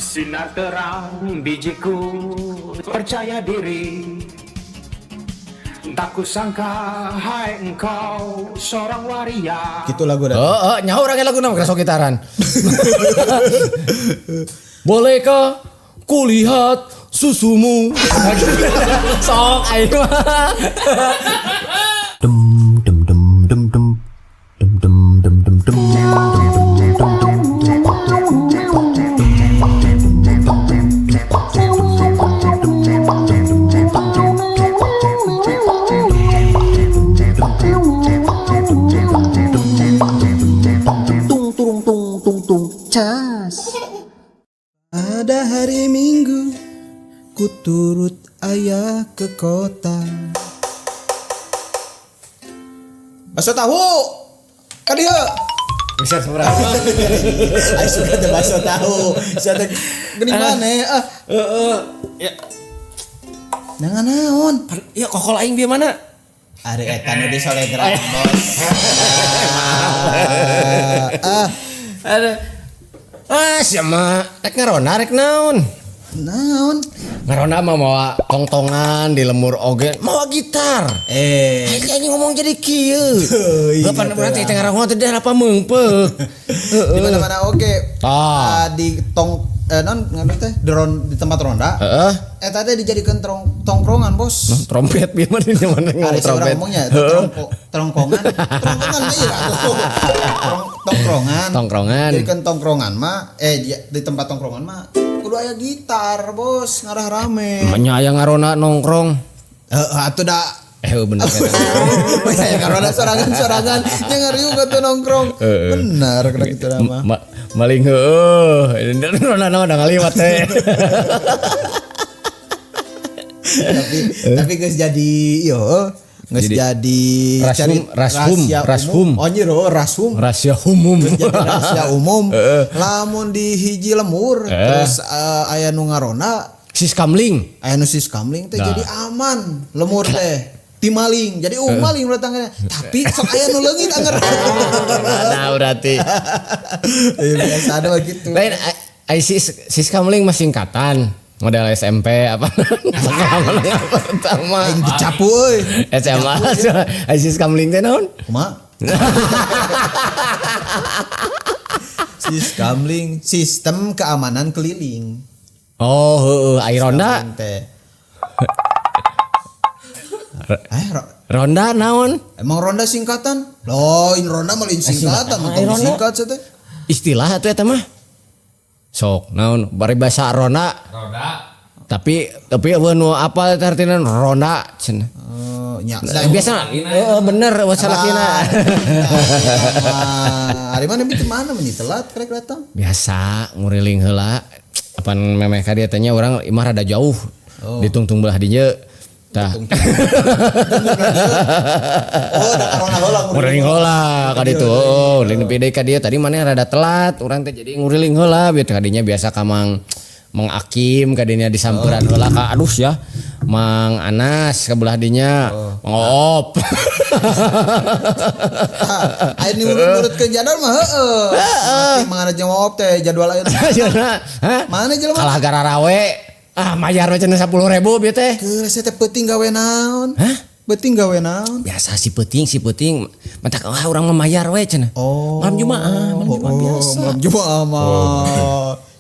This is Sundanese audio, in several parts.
Sinar terang bijiku percaya diri. Tak kusangka hai engkau seorang waria. Gitu lagu dah. Oh, nyaho urang lagu nama kerasa gitaran. Bolehkah kulihat susumu? Sok aing mah. Dum dum dum dum dum dum dum dum dum dum dum dum. Tung tung tung tung tung cas. Ada hari Minggu ku turut ayah ke kota. Bakso tahu. Ka dieu. Bisa seberapa? Ayo suka teh bakso tahu. Sia teh geuning maneh ah. Heeh. Ya, Nangan naon? ya kokol aing bieu mana? Ari eta nu di solegram bos. Ah, Ada. Ah, sia mah rek ngaronda rek naon? Naon? Ngaronda mah mawa tongtongan di lembur oge, mawa gitar. Eh, Aing anjing ngomong jadi kieu. Iya, Bapak urang teh ngaronda teh daerah pameungpeuk. Di mana-mana oge. Ah. Ah, di tong non ngaran teh di, di tempat ronda. Heeh. Eta teh dijadikan tongkrongan, Bos. Nah, trompet bieu mah di mana ngomong Ari seorang trompet. ngomongnya itu trongkongan. Trongkongan mah iya atuh. Tongkrongan. Tongkrongan. Jadikan tongkrongan mah di tempat tongkrongan mah kudu aya gitar, Bos, ngarah rame. Manya aya ngaronda nongkrong. Heeh, atuh da. Bener kan. Aya ngaronda sorangan-sorangan nya ngariung atuh nongkrong. Bener kena kitu mah. Maling heueuh. Ronda mah da ngaliwat teh. Tapi geus jadi yo geus jadi Jadi, rashum, rahasia rashum. umum. Oh nyiro rashum. Rahasia umum. Geus jadi rahasia umum. Lamun di hiji lemur terus aya nu ngaronda, Siskamling. aya nu siskamling teh jadi aman lemur teh. Ti maling. Jadi maling datangnya. Tapi sok aya nu leungit anger. Nah, berarti. Ya biasa ada mah gitu. Lain ai siskamling mah singkatan. Model SMP apa sekolah menengah pertama. Aing dicapu euy. SMA. Ai siskamling teh naon? Kumaha? Siskamling, sistem keamanan keliling. Oh, heeuh, ai ronda. Siskamling teh. Ronda naon? Emang ronda singkatan? Loh, ini ronda mah lain singkatan, Ai, atau ronda. disingkat sih teh. Istilah atuh eta mah. Sok naon bari bahasa ronda. Roda. Tapi eueuh nu apa teh artina ronda cenah. Oh, nya. Biasa heeh bener eueuh salakina. Ah, hari mana bieu mana meni telat karek datang. Biasa nguriling heula. Apan memeh ka dieu teh nya urang imah rada jauh. Ditungtung belah dieu. Tah. Oh, da corona heula Nguriling heula ka ditu. Oh, nguriling nepi deui ka dieu tadi maneh rada telat, urang teh jadi nguriling heula bieu teh kadinya biasa ka Mang Mang Akim kadinya disamperan heula ka aduh ya. Mang Anas ka belah dinya. Mang Oop. Aya nu nurut-nurutkeun jadwal mah heeh. Mang Anas jeung Oop teh jadwal aya. Hah? Mana jelema? Kalah gararawe. Ah mayar we cenah 10.000 bieu teh. Geus saya teh peuting gawe naon? Hah? Peuting gawe naon? Biasa si peuting matak ah urang mah mayar we cenah. Oh. Malam Jumaah, malam Jumaah biasa. Malam Jumaah mah.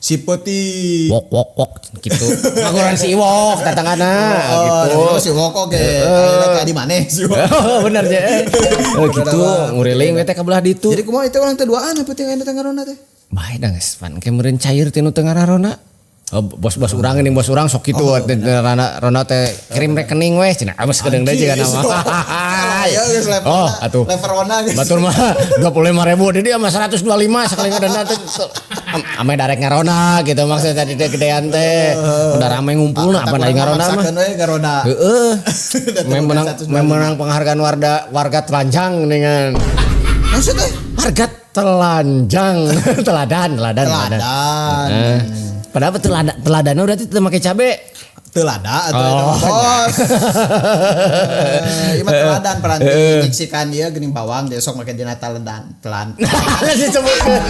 Si peuting. Wok wok wok gitu. Ngaguran si Iwok tatangana gitu. Oh, si Wok oge. Ayeuna teh di maneh si Wok. Oh, bener je. Oh gitu, nguriling we teh ka belah ditu. Jadi kumaha itu urang teh duaan peuting aya teh ngarona teh? Bae da geus pan ke meureun cair teh nu teu ngararona. Oh, bos-bos urang ini bos urang sok kitu teh rona teh kirim rekening weh cenah geus kedeung deui jiga nama. Ya geus level. Oh, atuh. Level rona geus. Batur mah 25.000 di dia mah 125 sekali ngadenda teh. Ame darek ngarona gitu maksudnya tadi teh gedean teh. Udah rame ngumpulna apa aing ngarona mah. Maksakeun we ngarona. Heeh. Menang penghargaan warga telanjang dengan Maksudnya warga telanjang, teladan. Teladan. Padahal teladan berarti teu make cabe. Telada atau eta bos. Ieu mah teladan peranti nyiksikan ieu geuning bawang dia sok make dina teladan telan. Disebutkeun.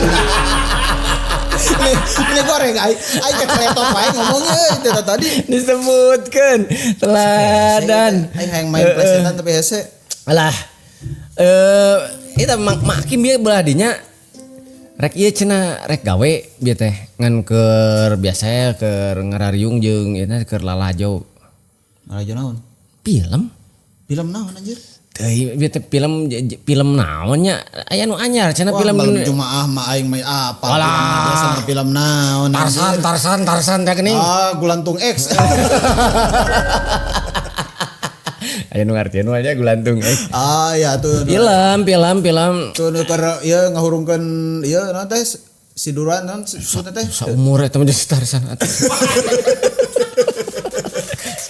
Ini goreng aing aing keceletot wae ngomongnya euy teh tadi. Disebutkeun teladan. Aing hayang main plesetan tapi hese. Alah. Eta Mang Akim bieu belah dinya rek ieu cenah rek gawe bieu teh ngan keur biasa keur ngarariung jeung ieu keur lalajo. Lalajo naon? Film. Film naon anjir? Teuing bieu teh film film naon nya aya nu anyar cenah film malam Jumaah mah aing mah apa? Alah. Film naon? Tarsan Tarsan Tarsan teh geuning. Ah, Gulantung X. Aya nu ngartieun mah nya Gulantung X. Ah ya tuh. Film film film tuh nu keur ieu ngahurungkeun ieu naon teh siduran naon maksudna teh? Saumur eta mah jadi Tarsan atuh.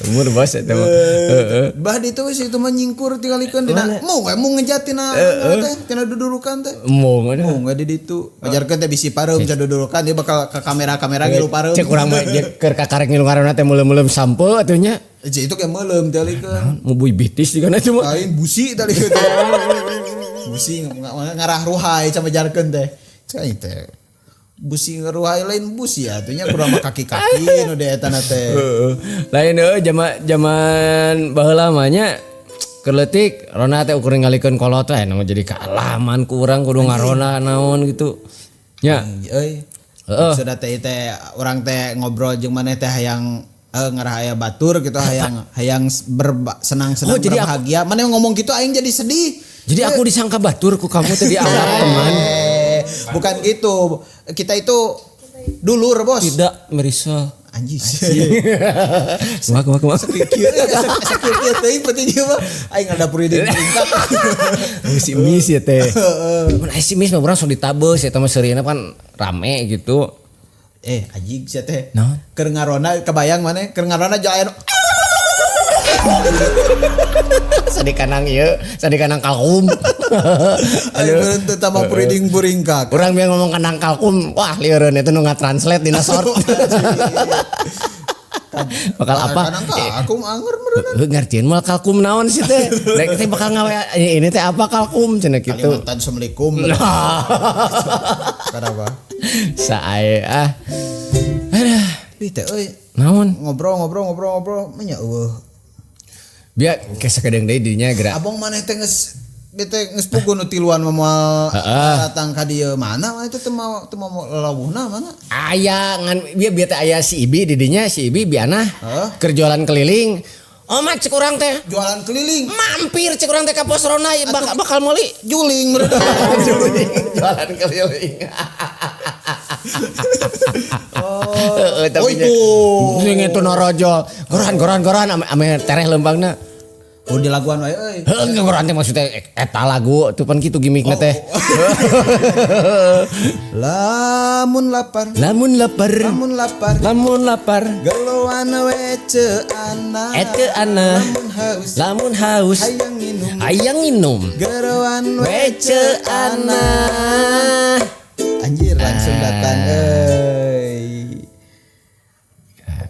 Saumur bos eta mah. Heeh. Bah ditu sih itu mah nyingkur tingalikeun dina mung we mung ngejatina teh tina dudurukan teh. Mung mung we di ditu. Ajarkeun teh bisi pareum can dudurukan dia bakal ke kamera-kamera ngilu pareum. Cek urang mah keur kakarek ngilu ngaranna teh meuleum-meuleum sampe atuh nya. Ece itu kayak meuleum tingalikeun. Mubuy bitis juga na cuma. Lain busi tadi teh. Busi ngarah ruhai sama jarkeun teh. Cek aing teh. Busi ngeruhai lain busi atuh nya kurang mah kaki-kaki nu di eta na teh. Lain euy zaman baheula mah nya keur leutik rona teh ukur ngalikeun kolot teh nu jadi kaalaman ku urang kudu ngarona naon gitu. Nya. Euy. Heeh. Sudah teh teh urang teh ngobrol jeung maneh teh hayang ngarah aya batur gitu hayang hayang senang-senang oh, berbahagia. Maneh ngomong gitu aing jadi sedih. Jadi aku disangka batur ku kamu tadi dianggap teman. Bukan gitu. Kita itu dulur, Bos. Tidak merisa. Anjis. Kumaha kumaha. Sakieu teuing penting ieu mah aing ngadapur di peringkat. Si mis ya teh. Mun aya si mis mah urang sok ditabeus eta mah seurieuna pan rame gitu. Anjing sia teh. Naon? Keur ngarona kebayang maneh keur ngarona jeung aya sadi kanang ieu, sadi kanang kalkum. Ayo teu tambah puriding buringkak. Urang bieu ngomong kanang kalkum, wah lieureun eta nu nga-translate dina short. Bakal apa? Kanang kalkum angeur meureun. Heuh ngartieun moal kalkum naon sih teh. Rek teh bakal ngawe ini teh apa kalkum cenah kitu. Kalimantan Assalamualaikum. Kenapa? Sae ah. Aduh, ih teh euy. Naon? Ngobrol mah nya eueuh. Biar kesakedeung deui dinya gerak. Abang maneh teh geus bete geus puguh nu tiluan mah moal datang ka dieu mana maneh teh teu mau lelawuhna mana? Aya ngan bieu bieu teh aya si Ibi di dinya si Ibi bianah keur jualan keliling. Oh mah cek urang teh jualan keliling. Mampir cek urang teh ka pos ronda bakal meuli juling meureun. Juling jualan keliling. Oh, oh itu. Sing itu norojo. Goran ame tereh leumpangna. Oh di laguan wae euy. Heuh goran teh maksudnya eta lagu tuh pan kitu gimmickna teh. Lamun lapar. Lamun lapar. Lamun lapar. Lamun lapar. Geloan we ceu ana. Ete ana. Lamun haus. Lamun haus. Hayang nginum. Hayang nginum. Geroan we ceu ana. Anjir langsung datang euy.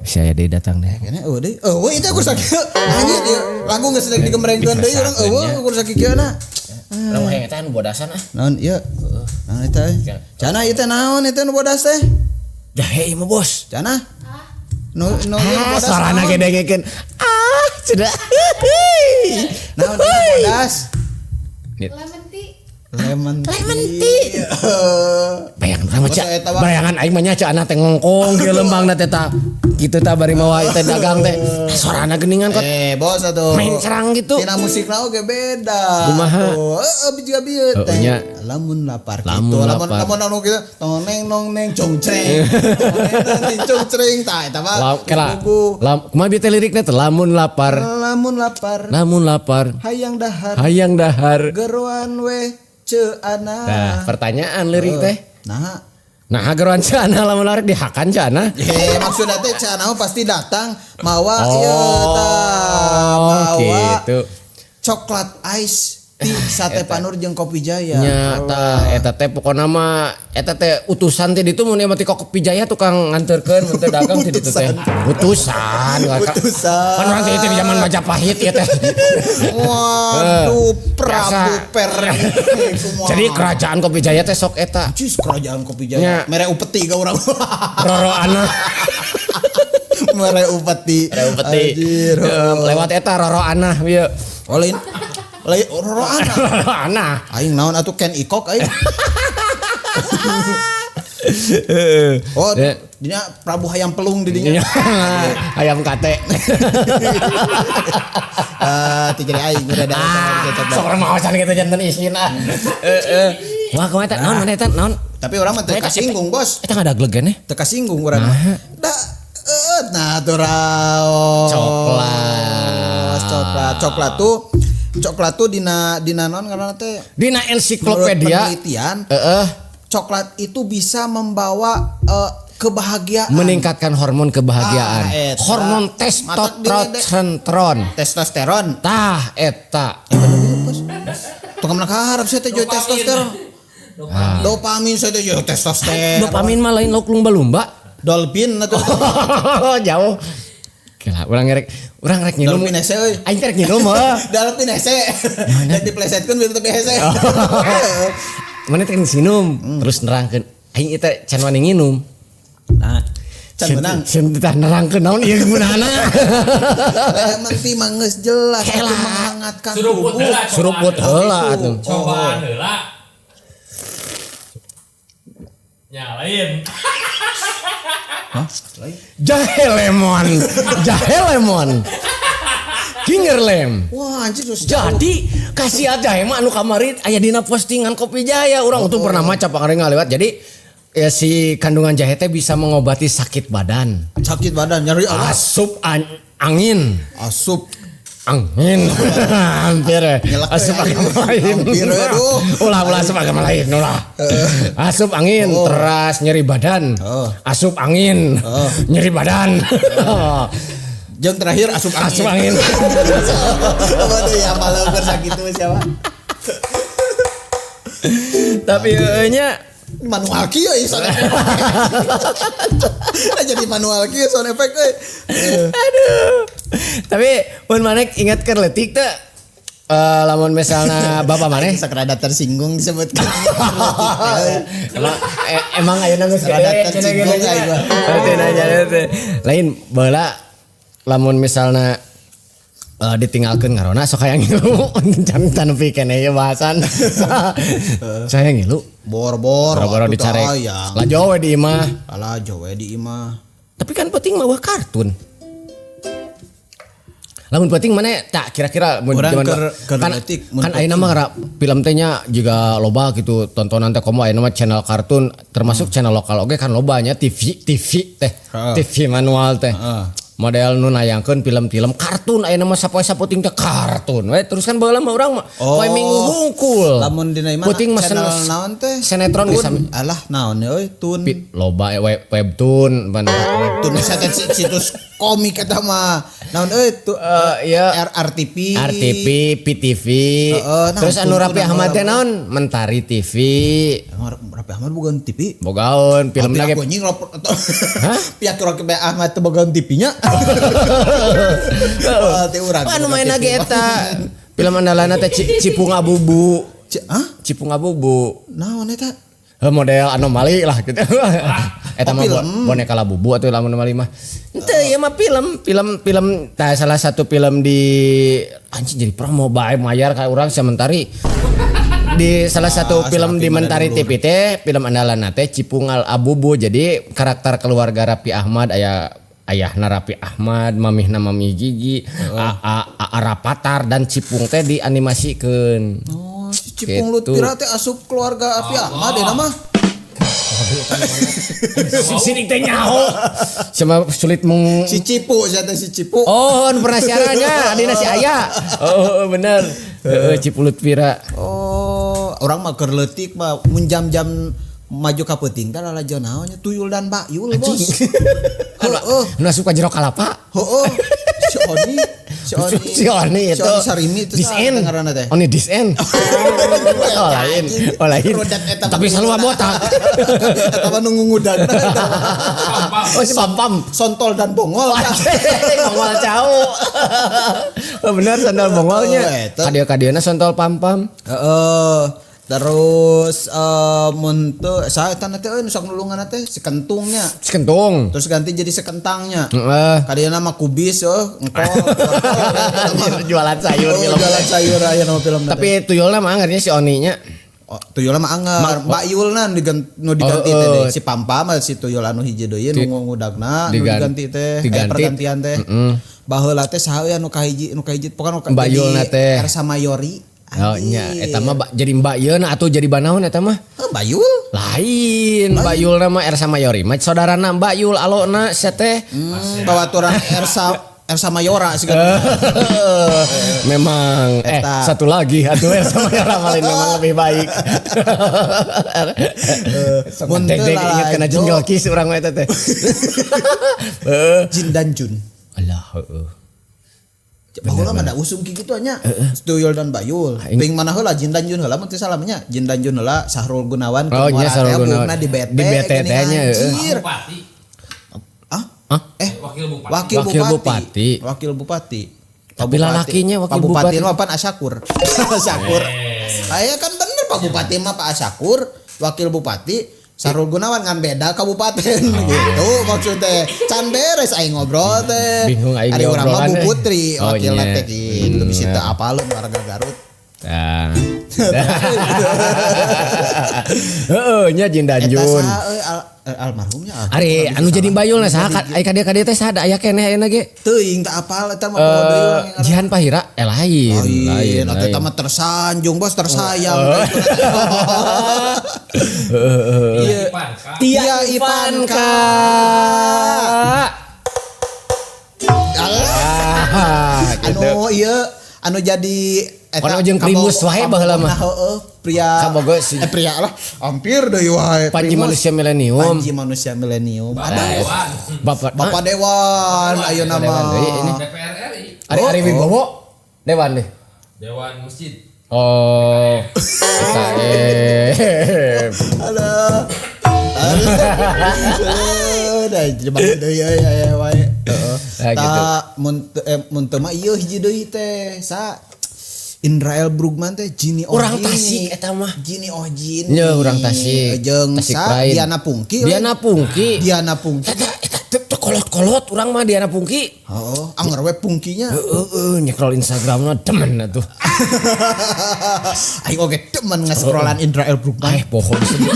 Bisa ya deui datang deh. Kene eueuh deui. Eueuh itu aku sakit. Anjir ieu lagu geus sedang digembrengkeun deui urang eueuh ukur sakieu na. Urang mah hayang eta nu bodasan ah. Naon ieu? Naon eta? Cana ieu teh naon eta nu bodas teh? Jahe ieu mah bos. Cana? Nu nu ieu bodas. Sorana ge dengekeun. Ah, sudah. Naon ieu bodas? Lemon tea. Lemon tea. Bayangan mah cak. Bayangan aing mah nya cak anak teh ngongkong ge lembangna teh ta. Kitu ta bari mawa teh dagang teh. Sorana geuningan kot. Bos atuh. Main serang gitu. Tina musikna oge beda. Kumaha? Heeh juga bieu teh. Lamun lapar kitu. Lamun anu kitu tong neng nong neng cong creng. Tong neng cong creng tah eta mah. Kumaha bieu teh lirikna teh lamun lapar. Lamun lapar. Lamun lapar. Hayang dahar. Hayang dahar. Geroan we ceu ana. Nah, pertanyaan lirik teh. Nah. Nah, geroan ceu ana lamun larik dihakan ceu ana. Maksudna teh ceu ana pasti datang mawa ieu tah, mawa gitu. Coklat ice. Ti Sate Panur jeung Kopi Jaya. Nya tah eta teh pokona mah eta teh utusan teh ditu mun mati Kopi Jaya tukang nganterkeun mun teu dagang teh ditu teh. Utusan. Utusan. Kan urang teh di zaman Majapahit ieu teh. Waduh, Prabu Per. Jadi kerajaan Kopi Jaya teh sok eta. Cis kerajaan Kopi Jaya. Mere upeti ka urang. Roro ana. Mere upeti. Mere upeti. Lewat eta roro anah ieu. Oh lain. Lain roro anah. Roro anah. Aing naon atuh Ken Ikok aing. Oh, dinya Prabu Hayam Pelung di dinya. Hayam kate. Teu jadi aing udah da. Sok remaosan kitu janten isin ah. Heeh. Wah, kumaha eta? Naon mana eta? Naon? Tapi urang mah teu kasinggung, Bos. Eta ngadagleg keneh. Teu kasinggung urang mah. Da natural. Coklat. Coklat, coklat tuh coklat tuh dina naon ngaranna teh? Dina ensiklopedia. Penelitian. Coklat itu bisa membawa kebahagiaan, meningkatkan hormon kebahagiaan. Hormon testosteron. Testosteron. Tah eta. Tukang mana kaharep saya teh testosteron. Dopamin saya teh testosteron. Dopamin mah lain lauk lumba-lumba. Dolphin atuh. Jauh. Gila, urang rek nginum. Dolphin hese euy. Aing rek nginum heuh. Dolphin hese. Rek diplesetkeun biar tetep hese. Mana teh nginum, terus nerangkeun. Aing ieu teh can wani nginum. Nah, can menang. Can teh nerangkeun naon ieu gunana. Lemon tea mah geus jelas itu menghangatkan tubuh. Suruput heula atuh. Cobaan heula. Nyalain. Hah? Jahe lemon. Jahe lemon. Ginger lem. Wah, anjir terus. Jadi kasih aja mah anu kamari aya dina postingan Kopi Jaya urang untung pernah maca pangareng ngalewat. Jadi ya si kandungan jahe teh bisa mengobati sakit badan. Sakit badan nyeri asup angin. Asup angin. Hampir asup agama lain. Hampir aduh. Ulah asup agama lain ulah. Asup angin teras nyeri badan. Asup angin nyeri badan. Jeung terakhir asup angin. Asup angin. Apa tuh ya malah sakitu siapa? Tapi nya manual kieu sound effect. Jadi manual kieu sound effect euy. Aduh. Tapi mun maneh ingat keur leutik teh lamun misalna bapak maneh sok rada tersinggung disebutkan. Emang ayeuna geus rada tersinggung aing mah. Teu nanya teh. Lain baheula lamun misalna ditinggalkeun ngarona sok hayang ngilu can nepi keneh ieu bahasan. Saya ngilu bor-bor dicarek. Lajo we di imah. Lajo we di imah. Tapi kan penting mah kartun. Lamun penting mana tak kira-kira mun zaman kan ayeuna mah film teh nya juga loba gitu tontonan teh komo ayeuna mah channel kartun termasuk channel lokal oge kan loba nya TV teh. TV manual teh. Model nu nayangkeun film-film kartun ayeuna mah sapoe saputing teh kartun we terus kan baheula mah urang mah poe Minggu hungkul. Lamun dina imah puting mah channel naon teh? Sinetron geus alah naon euy tun. Loba webtoon pan webtoon situs komik eta mah. Naon euy tu ya RTP, RTP, PTV. Terus anu Raffi Ahmad teh naon? Mentari TV. Raffi Ahmad bogaan TV. Bogaon film lagi. Anjing hah? Pihak Raffi Ahmad teh bogaan TV-nya. Anu main lagi eta. Film andalanna teh Cipung Abubu. Hah? Cipung Abubu. Naon eta? Model anomali lah gitu. Eta mah boneka labubu atuh lamun anomali mah. Henteu ieu mah film tah salah satu film di anjing jadi promo bae mayar ka urang sementari. Di salah satu film di Mentari TV teh film andalanna teh Cipungal Abubu. Jadi karakter keluarga Raffi Ahmad aya ayahna Raffi Ahmad, mamihna Mami Gigi, A Rapatar dan Cipung teh dianimasikeun. Oh, si Cipung Lutfira teh asup keluarga Raffi Ahmad ya mah. Sini teh nyaho. Sama sulit meng si Cipu, sia teh si Cipu. Oh, nu pernah siarannya, adina si Aya. Oh, bener. Heeh, Cipu Lutfira. Oh, urang mah keur leutik mah mun jam-jam maju ka peuting teh lalajo naon nya tuyul dan bayul bos. Heeh. Nu asup ka jero kalapa. Heeh. Si Si Oni. Si Oni Si itu. Oni Sarimi itu This saha end. ngaranna teh? Oni this end. Oh lain, oh lain. Rodat eta mah Tapi selalu botak. Eta mah nu ngungudagna eta. Oh si Pam Pam. Sontol dan bongol. Bongol cau. Oh bener sandal bongolnya. Oh, eta. Kadia-kadiana sontol Pam Pam. Heeh. Terus mun teu saha eta teh euy nu sok nulungan teh si kentungnya. Si kentung. Terus ganti jadi sekentangnya. Heeh. Kadiana mah kubis euy, engkol. Jualan sayur Oh, film. jualan sayur aya nama film. Tapi tuyulna mah angernya si Oninya. Oh, tuyulna mah anger. Mbak Yulna nu diganti Oh, teh oh. deh. Si Pampa mah si tuyul anu hiji deui nu ngudagna nu diganti teh. Diganti. Pergantian teh. Baheula teh saha euy anu kahiji pokona nu Mbak Yulna teh. Ersa Mayori. Oh nya eta mah jadi Mbak Yeuna atuh jadi banaon eta mah. Heuh, Mbak Yul. Lain Mbak Yul nama Ersa Mayori mah saudarana Mbak Yul alona sia teh. Bawaturan Ersa Mayora sih kan. Memang Eta. satu lagi atuh Ersa Mayora paling memang lebih baik. Sok Mun teu deg-deg inget kana lalajo. jingle kiss urang mah eta teh. Heeh. Jin dan Jun. Alah heeh. Baheula mah da usum kieu kitu nya. Tuyul dan Bayul. Ping mana heula Jin dan Jun heula mun teu salah nya. Jin dan Jun heula Sahrul Gunawan Oh, nya keur Sahrul teh Gunawan. buukna di BT. Di BT geuning, teh nya, heeh. anjir. Bupati. Ah? Hah? Wakil bupati. Wakil, Wakil bupati. bupati. Wakil bupati. Tapi lalakinya wakil Pak bupati. bupati. Mah pan Asyakur. Asyakur. Aya kan bener Pak Bupati mah Pak Asyakur, wakil bupati Sahrul Gunawan kan beda kabupaten gitu maksudnya. Can beres aing ngobrol teh. Bingung aing Ari urang mah ngobrolan Bu eh. Putri Oh, wakil iya. teh gitu bisi teu apaleun warga Garut. Tah. Heeh nya Jin dan Eta Jun. saha euy almarhumnya. Ari anu jadi Mbak Yul na saha ai kadia-kadia teh saha da aya keneh ayeuna ge. Teuing teu apal eta mah poho deui urang yang Jihan Pahira lain Lain, lain. atau lain. eta mah tersanjung bos tersayang. Iya. Ivanka. Tia Tia Ivanka. Alah. Ah, gitu. Anu ieu anu jadi eta Kono jeung Primus wae baheula mah. Heeh, pria. Kabogo si- Pria lah, hampir deui wae. Panji Primus. manusia milenium. Panji manusia milenium. Bapak Aduh, Dewan. Bapak Bapak Dewan ayeuna Dewan mah. deui ini. DPR RI. Ari Ari Wibowo Dewan deh. Dewan Masjid. Oh. PKM. Aduh. Aduh, dah jebak deui euy aya wae. Heeh. Nah, gitu. Ta mun teu mah ieu hiji deui teh sa Indra L. Brugman teh Jini Oh Urang Jini. Tasik eta mah. Jini Oh Jini. Nya urang Tasik. Jeung Tasik sa Pride. Diana Pungki. Diana Pungki. Diana Pungki. Eta eta teu kolot-kolot urang mah Diana Pungki. Heeh, anger we Pungkinya. Heeh, nyekrol Instagramna demen atuh. Aing oge demen nge-scrollan Indra L. Brugman. Eh, poho disebut.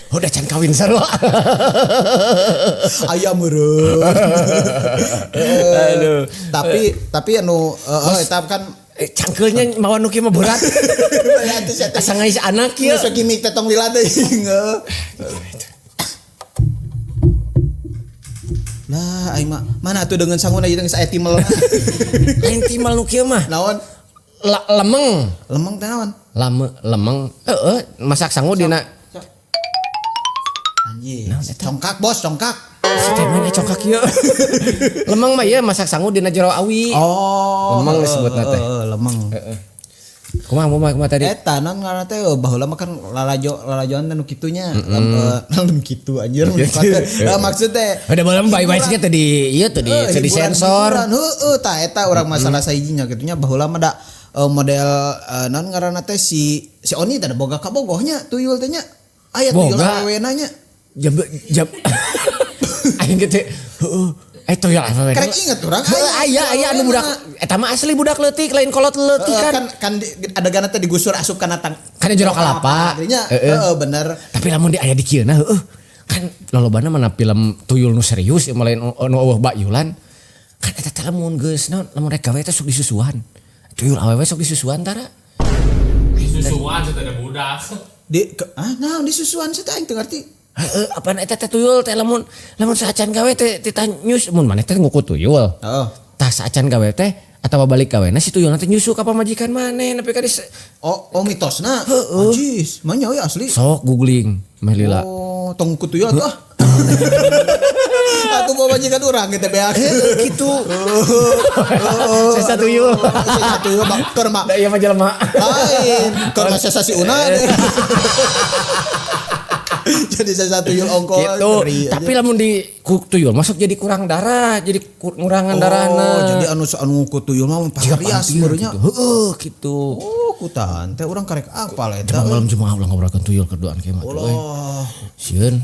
Udah can kawin sarua. Aya meureun. Aduh. Tapi anu eta kan Cangkeulnya mawa nu kieu mah berat. Asa ngais anak Ieu ieu. sok gimmick teh tong lila teuing. Lah aing mah mana atuh dengan sanguna ieu geus aya timel. Lain timal nu kieu mah. Naon? Lemeng. Lemeng teh naon? Lame lemeng. Heeh, masak sangu dina Anjing. Congkak bos, congkak. Si teh mana congkak ieu. Lemeng mah ieu masak sangu dina jero awi. Oh. Lemeng disebutna teh. Heeh, lemeng. Kumaha kumaha kumaha tadi? Eta non ngaranna teh baheula mah kan lalajoan teh nu kitu nya. Nu kitu anjir. Maksud teh Udah malam bae-bae sih teh di ieu tuh di Heuh, di sensor. hiburan, Heueuh tah eta urang masalah sahijinya kitu nya baheula mah da model non ngaranna teh si Oni teh da boga kabogohnya tuyul teh nya. Aya tuyul Boga. awewena nya. Jab jab. Aing gitu. Heeh. Tuyul awewe. Karek inget urang. Heuh, aya aya anu budak eta mah asli budak leutik lain kolot leutik Heeh, kan. kan kan adeganna teh digusur asup kana tang. Kana jero kalapa. Artinya Heeh. heeh bener. Tapi lamun di aya di kieu nah heueuh. Kan lolobana mana film tuyul nu serius ieu mah lain nu eueuh bayulan. Kan eta teh lamun geus naon lamun rek gawe teh sok disusuan. Tuyul awewe sok disusuan tara. Disusuan sudah ada budak. Di naon disusuan sih teh aing teu ngarti. Heeh, apaan eta teh tuyul teh lamun lamun saacan gawe teh titah nyus mun maneh teh nguku tuyul. Heeh. Tah saacan gawe teh atawa balik gawe na si tuyul teh nyusu ka pamajikan maneh nepi ka dis Oh, mitosna. Heeh. Anjis, mah nya we asli. sok googling meh lila. Oh, tong ku tuyul atuh. Atuh pamajikan urang kita beak. Gitu. Sesa tuyul. Sesa tuyul keur mah. Da ieu mah jelema. Lain, keur mah sesa si Una. Jadi sesa tuyul ongko gitu. Tapi lamun di ku tuyul masuk jadi kurang darah, jadi ngurangan darahna. Oh, jadi anu anu ku tuyul mah parias meureunnya. Gitu. Heeh, gitu. Oh, kutan teh urang karek apal eta. Malam Jumat ulah ngobrolkeun tuyul kerduaan kieu mah. Allah. Sieun.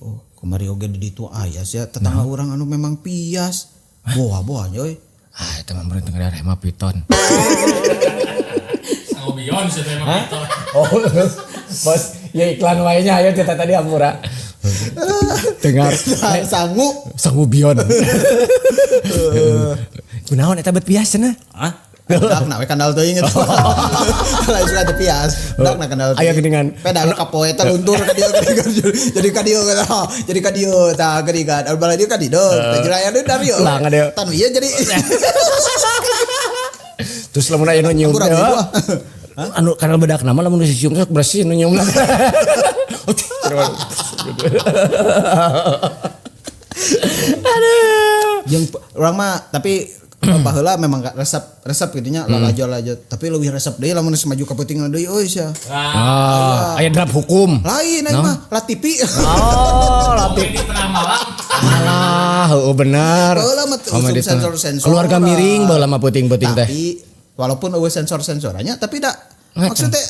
Oh, kamari oge di ditu aya sia tetangga urang anu memang pias. Boa-boa nya euy. Ah, eta mah meureun teu darah mah piton. Sangobion sih teh mah piton. Oh, bos, ya iklan wae nya ayo cerita tadi ampura. Dengar sangu sangu bion. Kunaon eta bet pias cenah? Hah? Dakna we kandal teuing eta. Lain suka teu pias. Dakna kandal. Aya geuningan. Pedal ka poe eta luntur ka dieu jadi ka dieu jadi ka dieu tah geuningan. Anu bala dieu ka dieu. Tah jelaya deui dari dieu. Lah ngade. Tanu ieu jadi Terus lamun aya nu nyium teh. Anu kanal bedak nama lamun disium sok bersih nu nyium. Aduh. Jeung urang mah tapi baheula memang resep gitu nya lalajo-lajo tapi leuwih resep deui lamun geus maju ka peuting deui euy sia. Ah, aya draft hukum. Lain aing mah latipi. Oh, latipi. Di tengah malam. Alah, heueuh bener. Baheula mah usum sensor-sensor. Keluarga miring baheula mah peuting-peuting teh. Tapi walaupun eueuh sensor-sensorannya tapi da maksudnya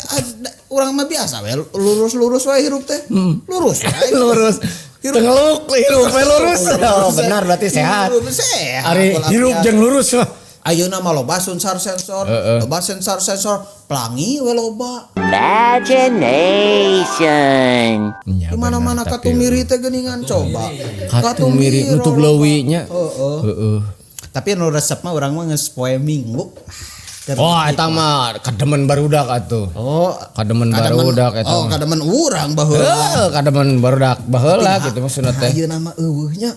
urang mah biasa we lurus-lurus wae hirup teh. Lurus wae. Lurus. Tengeluk hirup we lurus. Oh, benar berarti sehat. Sehat. Ari hirup jeung lurus mah. Ayeuna mah loba sensor-sensor, loba sensor-sensor, pelangi we loba. Imagination. Di mana-mana katumiri teh geuningan coba. Katumiri nutup leuwi nya. Heeh. Heeh. Tapi nu resep mah urang mah geus poe Minggu. Oh, eta mah kademen barudak atuh. Oh, kademen barudak eta. Oh, kademen urang baheula. Heuh, kademen barudak baheula gitu maksudna teh. Ayeuna mah eueuh nya.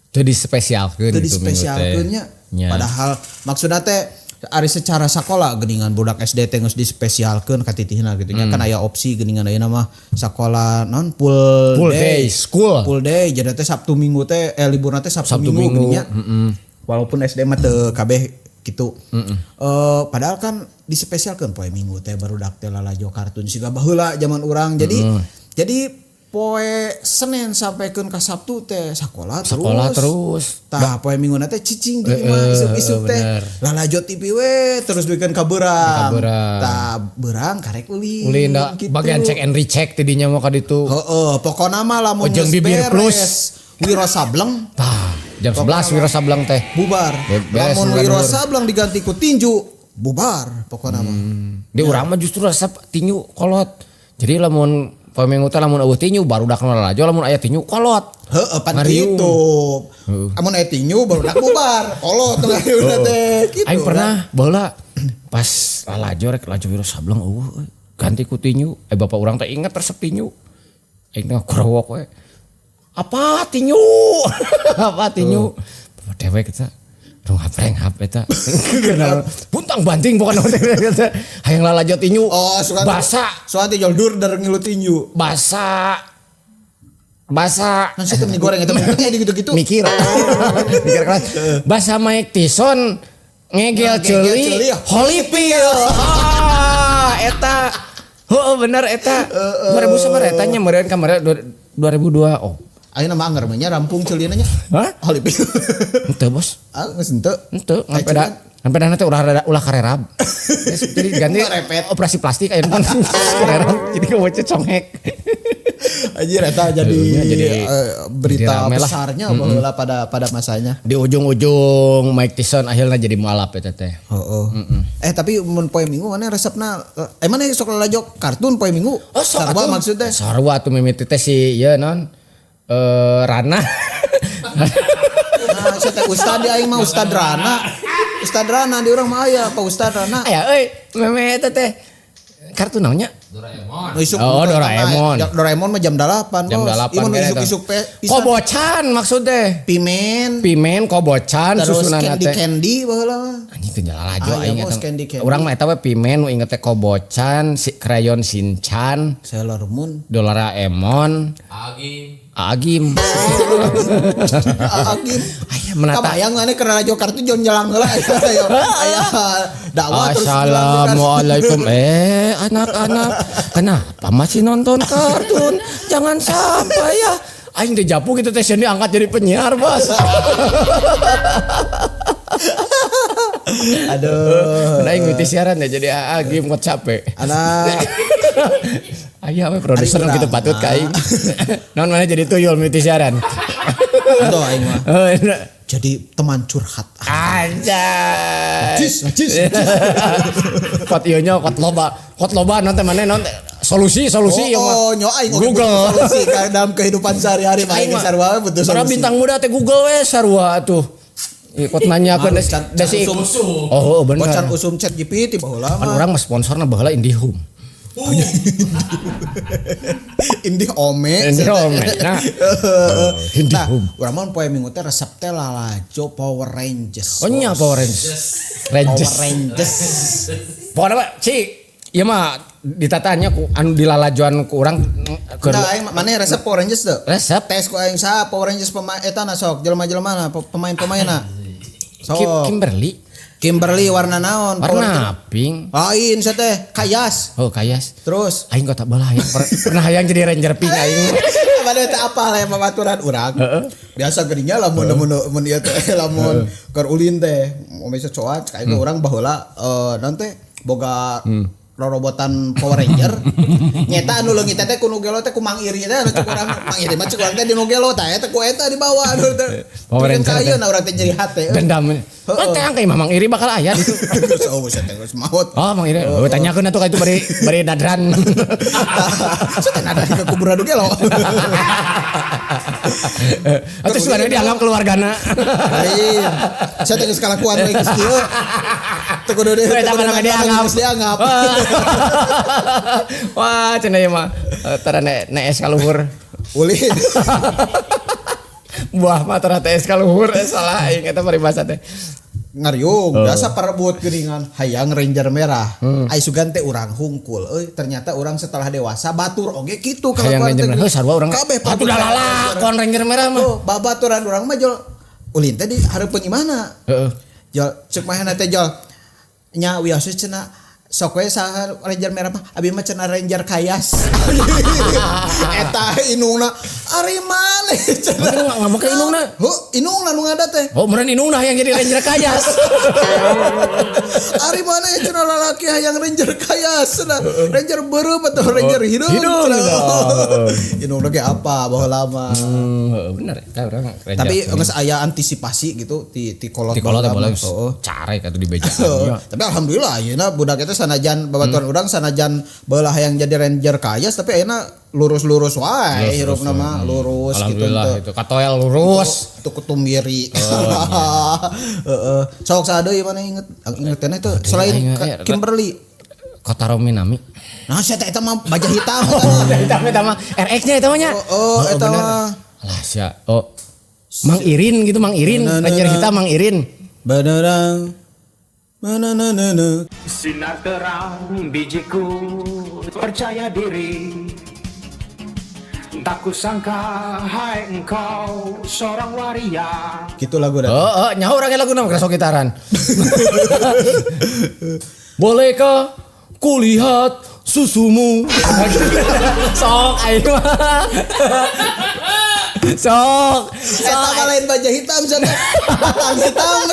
Teu dispesialkeun Teu dispesialkeun nya. Padahal maksudna teh ari secara sakola geuningan budak SD teh geus dispesialkeun ka titihna gitu nya. Kan aya opsi geuningan ayeuna mah sakola non full day school. Full day jadi teh Sabtu Minggu teh liburna teh Sabtu Minggu geuning nya. Walaupun SD mah teu kabeh gitu. Padahal kan dispesialkeun poe Minggu teh barudak teh lalajo kartun siga baheula zaman urang. Jadi jadi poe Senin sampaikeun ka Sabtu teh sakola terus. Sakola terus. Tah poe Minggu teh cicing di imah isuk-isuk teh lalajo TV we terus duikeun ka beurang. Tah beurang karek ulin. Ulin da gitu. Bagian cek and recheck tidinya mah ka ditu. Heeh, pokona mah lamun geus bibir plus Wiro Sableng. Tah jam 11 Wiro Sableng teh bubar. Lamun Wiro Sableng diganti ku tinju bubar pokona mah. Di urang mah justru resep tinju kolot. Jadi lamun poe Minggu teh lamun eueuh tinju barudak nu lalajo, lamun aya tinju kolot. Heeh, pan kitu. Amun aya tinju barudak bubar, kolot ngariung teh kitu. Aing pernah baheula pas lalajo rek lalajo Wiro Sableng eueuh ganti ku tinju. Bapak urang teh inget resep tinju. Aing teh ngorowok we. Apa tinju? Apa tinju? Bapak dewek eta. Rung hapreng hap eta. Kenal buntang banting pokona teh. Hayang lalajo tinju. Oh, basa. Soalnya teh joldur dar ngilu tinju. Basa. Basa. Nah, saya teh goreng eta mah gitu-gitu. Mikir. Mikir keras. Basa Mike Tyson ngegel ceuli Holyfield. Ah, eta. Heuh bener eta. 2000 sabaraha eta nya meureun kamari 2002. Oh. Ayeuna mah anggar mah nya rampung ceulina nya. Hah? Holyfield. Henteu bos. Ah geus henteu. Henteu ngampe dana teh ulah karerab. Jadi ganti operasi plastik ayeuna kan karerab jadi kewoce congek. Anjir eta jadi berita jadi besarnya baheula pada masanya. Di ujung-ujung Mike Tyson akhirnya jadi mualaf eta teh. Heeh. Tapi mun poe Minggu mana resepna mana sok lalajo kartun poe Minggu? Oh, sok sarua maksudnya. Sarua tuh mimiti teh si ieu non Rana. Nah, saya teh ustad di aing mah Ustad Rana. Ustad Rana di urang mah aya Pak Ustad Rana. Aya euy, meme eta teh kartun naonnya? Doraemon. Nu isuk Oh, Doraemon. Doraemon mah jam 8. Jam Bos. 8 Ieu mah nu kayaknya isuk-isuk eta. pisan. Kobocan maksudnya. Pimen. Pimen kobocan Terus susunan Candy teh. Candy baheula mah. Anjing teu lalajo Ah, iya, aing bos, eta. Candy Candy. Urang mah eta we pimen nu inget teh kobocan, si krayon Shinchan, Sailor Moon. Doraemon, Agim. Agim. Agim. Aya menata. Kabayang maneh keur lalajo kartu jon nyelang heula aya aya dakwah terus nyelang kartu. Assalamualaikum. Anak-anak, kenapa masih nonton kartun? Jangan sampai ya. Aing teh japu gitu teh sieun diangkat jadi penyiar, Bos. Aduh. Nah, aing ngikuti siaran ya jadi Agim kok capek. Anak Aya we produser Ari nu kitu urang patut ka aing. Naon mana jadi tuyul mimiti siaran. Tuh aing mah. Jadi teman curhat. Anjay. Najis, najis. Kot ieu nya kot loba. Kot loba non teh maneh non teh solusi solusi ieu mah. Oh, nyo aing oge Google. butuh solusi ka dalam kehidupan sehari-hari mah aing Aing mah sarua we butuh Para solusi. bintang muda teh Google we sarua tuh. Ih, kot nanyakeun Malu, can- desi. can usum. Oh, oh, bener. Bocan usum chat GPT baheula Kan mah. urang mah sponsorna baheula IndiHome. IndiHome. IndiHome. Nah. Nah, IndiHome. urang mah poe minggu teh resep teh lalajo Power Rangers. Oh nya Power Rangers. Rangers. Power Rangers. Pokoknya mah Ci, ieu mah ditatanya ku anu dilalajoan ku urang keur Nah, aing mana resep Power Rangers teu? Resep. Tes ku aing saha Power Rangers pemain eta na sok jelema-jelema na pemain-pemainna. Sok. Kimberly Kimberly warna naon? Power Ranger? warna pink. Lain saya teh kayas. Oh kayas. Terus Aing kok tak belah aing pernah hayang jadi ranger pink aing. Mana teh apa lah yang babaturan urang. Biasa geuning lamun lamun mun ieu teh lamun keur ulin teh mau bisa coat kayak urang baheula naon teh boga rorobotan Power Ranger. Nyeta anu leungit teh ku nu gelo teh ku Mang Iri teh anu cek urang Mang Iri mah cek urang teh di nu gelo tah eta ku eta dibawa anu teh. Power Ranger Ka teh. ieu na urang teh nyeri hate. Dendam. Oh, teh angka imah Mang Iri bakal aya di ditu. Oh, bisa teh geus maot. Oh, Mang Iri. Oh, tanyakeun atuh ka itu bari bari nadran. Saya teh nadran ke kuburan nu gelo. Atuh suaranya dianggap keluargana. Lain. Saya teh geus kalakuan we geus kieu. Teu kudu deh. Eta mah dianggap. Geus dianggap. Wah, cenah ieu mah tara ne es kaluhur. Ulin. Buah mah tara teh es kaluhur salah aing eta paribasa teh. Ngariung, biasa parebut geuningan hayang Ranger merah. Ai sugan teh urang hungkul euy, ternyata urang setelah dewasa batur oge kitu Hayang kalakuan Ranger teh. merah. Heuh sarua urang. Kabeh Atuh dah lalakon Ranger merah mah. Oh, babaturan urang mah jol ulin teh di hareupeun imahna. Heeh. Jol ceuk mahna teh jol nya wios cenah sok we saha Ranger merah mah abi mah cenah Ranger kayas. Eta inungna ari maneh cenah. Mungkin nggak make inungna. Heuh, inungna nu ngada teh. Oh, meureun inungna hayang jadi Ranger kayas. Ari maneh cenah lalaki hayang Ranger kayas cenah. Ranger beureum atau Ranger hideung Hideung, cenah. gitu. Inungna ge apa baheula mah. Bener eta urang Ranger. Tapi geus aya antisipasi gitu ti ti kolot di kolot teh baheula boleh mah. Heeh. carek atuh di bejaan. Tapi alhamdulillah ayeuna budak eta sanajan babaturan urang sanajan baheula hayang jadi ranger kayas tapi ayeuna lurus-lurus wae hirupna mah lurus gitu Alhamdulillah teu. itu katoel lurus. Teu kutumiri. Heeh. Sok saha deui mana inget ingetanna itu selain aing, eh, Kimberly. Kotaro Minami. Nah, sia teh eta mah baja hitam. Eta mah eta mah RX-nya eta mah nya. Oh, eta bener. mah. Alah sia. Oh. Mang Irin gitu Mang Irin, Nah, nah, Ranger nah. hitam Mang Irin. Benerang. Mananana. Sinar terang bijiku percaya diri. Tak kusangka hai engkau seorang waria. Gitu lagu dah. Oh, oh nyaho urang lagu nama kerasok gitaran. Bolehkah kulihat susumu? Sok aing mah. Sok. Eta mah lain baja hitam sia teh. Batang hitam.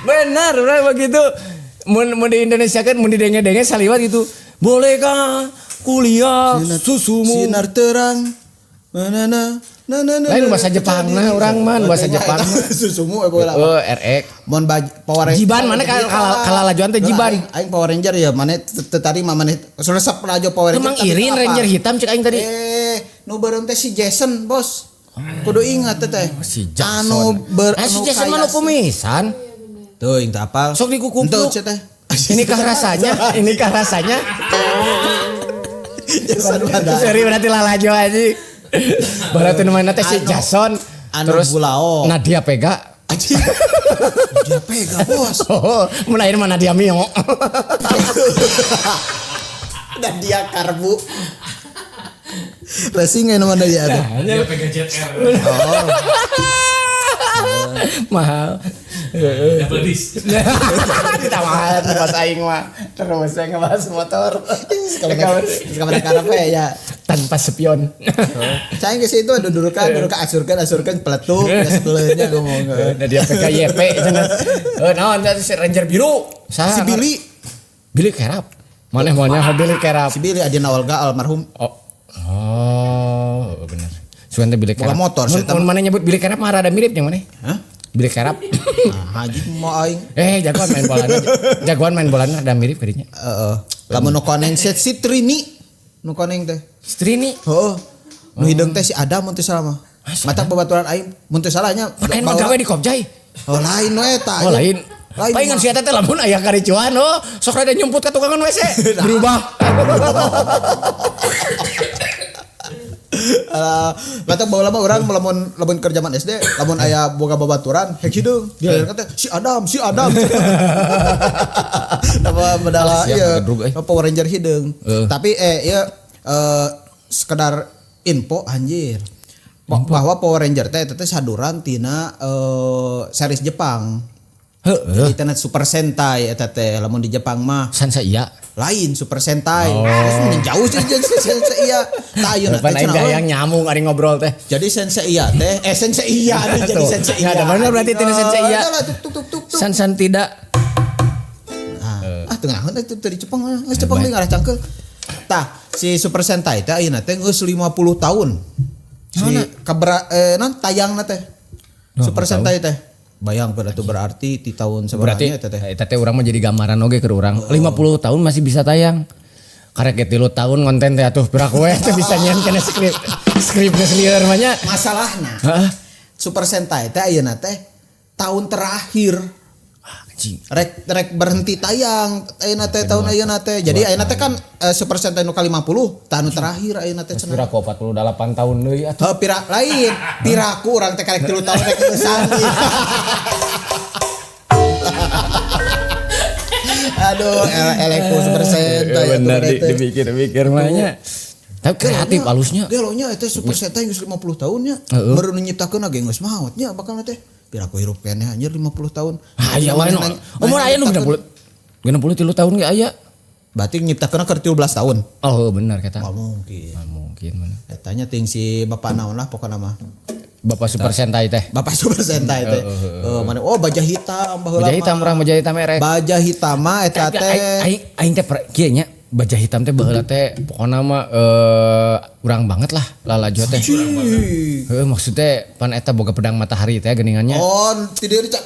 Benar, benar begitu. Mun mun di Indonesia kan mun didenge-denge saliwat gitu. Bolehkah kulihat susumu? Sinar terang. Manana. Na na na. Lain bahasa Jepang nah urang mah bahasa Jepang. Susumu eh bola. Oh, RX. Mun Power Ranger. Jiban mana kalalajuan teh Jiban. Aing Power Ranger ya mana teu tadi mah maneh resep rajo Power Ranger. Emang tapi Irin apa? Ranger hitam cek aing tadi. Nu beureum teh si Jason, Bos. Kudu ingat teh teh. Si Jackson. Anu ber si anu Jackson mah nu kayas. kumisan. Tuh, yang teu apal. Sok dikukupluk. Henteu, teh. Inikah rasanya? Inikah rasanya? Jason Van Dyke. Seri berarti lalajo anjing. Berarti namanya teh si Jason Anu terus Bulao. Nadia Vega. Anjing. Dia Vega bos. Oh, mun ayeuna mah Nadia Mio. Dan dia Karbu. Racing yang nama dia tuh. Dia pegang JR. Oh. Mahal. Double disc. Ditambah pas aing mah terus saya ngebahas motor. Sekarang karepe ya. Tanpa spion. Saya ke situ ada durukan, durukan asurkan, asurkan peletuk, ya sebelahnya ngomong. Nadia Vega YP cenah. Naon teh si Ranger biru. Saha? Si Billy, Billy Kerap. Maneh maunya Billy Kerap. si Billy Adina Olga almarhum. Oh, bener. Sugan teh Billy Bukan Kerap. motor, saya Mun maneh nyebut Billy Kerap mah rada mirip jeung maneh. Hah? Billy Kerap. Nah, haji mau aing. Jagoan main bolana. Jagoan main bolana rada mirip kadinya. Heeh. Lamun nu koneng si Trini. Nu koneng teh. Trini. Heeh. Nu hideung teh si Adam mun teu salah mah. Mata babaturan aing mun teu salahnya. Lain mah gawe di Kopjai. Oh lain we eta. Oh lain. Lain Palingan mah. si eta teh lamun aya karicuan oh sok rada nyumput ka tukangan WC berubah. Alah, mata baheula mah urang lamun lamun keur zaman SD, lamun aya boga babaturan, hek hideung. Dia kata si Adam, si Adam. Apa medala Siap, ieu ngegedrug, euy. Power Ranger hideung. Heeh. Tapi ieu sekedar info anjir. Bahwa Power Ranger teh eta teh saduran tina series Jepang. Heeh. Internet Super Sentai eta teh lamun di Jepang mah Sansa iya. lain Super Sentai. Terus mending jauh sih jeung Sensei iya. Tah ayeuna Pan teh aing cenah, hayang nyamung ari ngobrol teh. jadi sensei iya teh, sensei iya nih jadi Tuh. sensei Ya, iya. ada bener berarti tina sensei iya. Ada lah, tuk tuk tuk tuk. tuk. Sansan tidak. Ah, teu ngaheun teh teu di Jepang, geus Jepang deui ngarah cangkeul. Tah, si Super Sentai teh ayeuna teh geus 50 tahun. Si kebera non tayangna teh. Super Sentai teh. Bayang berarti berarti di tahun Berarti sebenarnya teh teh. eta teh urang mah jadi gambaran oge ke urang. 50 tahun masih bisa tayang. Karek ge 3 tahun konten teh atuh piraku we teh bisa nyian kana skrip. Skrip geus lieur mah nya. Masalahna Heeh. Super Sentai teh ayeuna teh tahun terakhir Anjing. rek rek berhenti tayang ayeuna teh tahun ayeuna teh. Jadi ayeuna teh kan Super Sentai nu ka-50 tahun terakhir ayeuna teh cenah. Piraku 48 tahun deui atuh. Heuh pira lain, piraku urang teh karek 3 tahun rek geusan. Aduh, eleku Super Sentai atuh Bener teh. dipikir-pikir mah nya. Tapi kreatif alusnya. Gelonya eta Super Sentai geus 50 tahun nya. Heeh. Baru nu nyiptakeun ge geus maot nya bakal teh. Piraku hirup keneh anjir 50 tahun. Aya wae nu. Umur aya nu 60 63 tahun ge aya. Berarti nyiptakeun keur 13 tahun. Oh benar kata. Moal mungkin. Moal mungkin mana. Etanya ting si bapak naon lah pokokna mah. Bapak Super Sentai teh. Bapak Super Sentai teh. Mana oh baja hitam baheula. Baja hitam urang baja hitam erek. Baja hitam mah eta teh. Aing aing teh kieu nya baja hitam teh baheula teh pokona mah urang banget lah lalajo teh. Heeh maksudnya pan eta boga pedang matahari teh geuningannya. Oh, tidak dicak.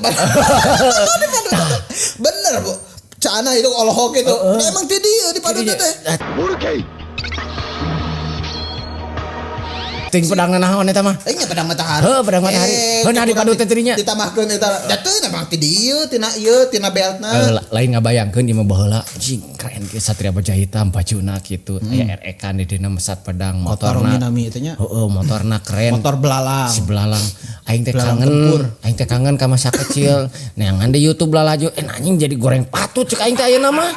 Bener, Bu. Cana itu olohok itu. Emang ti dieu di paduna teh. Ting pedangna naon eta mah? Nya pedang matahari. Heuh, pedang matahari. Heuh, nah di padu teh tadinya. Ditambahkeun eta. Da teu emang ti dieu tina ieu tina beltna. Lain ngabayangkeun ieu mah baheula anjing keren kieu Satria Baja Hitam bajuna kitu. Aya REK di dina mesat pedang Motor motorna. Minami itu nya. Heeh, motorna keren. Motor belalang. Si belalang. Aing teh Belalang kangen. tempur. Aing teh kangen ka masa kecil. Neangan di YouTube lalajo anjing jadi goreng patut cek aing teh ayeuna mah.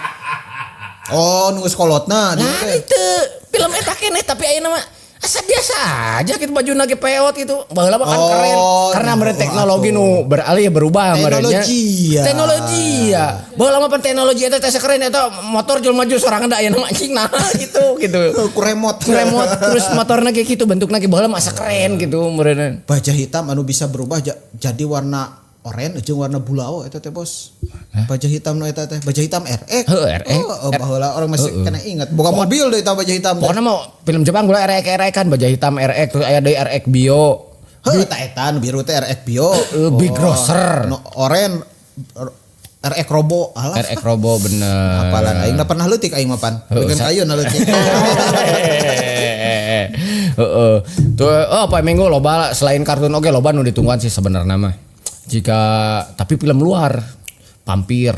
Oh, nu geus kolotna Nah, itu film eta keneh tapi ayeuna mah asa biasa aja gitu bajuna ge peot gitu. Baheula mah kan Oh, keren karena meureun teknologi nu beralih berubah meureunnya. Teknologi ya. Teknologi ya. Baheula mah pan teknologi eta teh keren eta motor jual maju sorangan da ayeuna mah anjing nah gitu gitu. Ku remote. Ku remote terus motorna ge kitu bentukna ge baheula mah asa keren gitu meureun. Baja hitam anu bisa berubah jadi warna oren jeung warna bulao eta teh bos. Baja hitam nu eta teh, baja hitam RX. Heuh, RX. Oh, baheula orang masih kena ingat. Bukan mobil deui eta baja hitam. teh. Pokoknya mau film Jepang gula RX RX kan baja hitam RX terus aya deui RX Bio. Heuh, eta eta nu biru teh RX Bio. Big Grocer. Nu oren RX Robo. Alah. RX Robo bener. Apalan aing da pernah leutik aing mah pan. Beukeun ayeuna leutik. Heeh. Tuh oh apa minggu loba selain kartun oge loba nu ditungguan sih sebenarnya mah. Jika tapi film luar Vampir.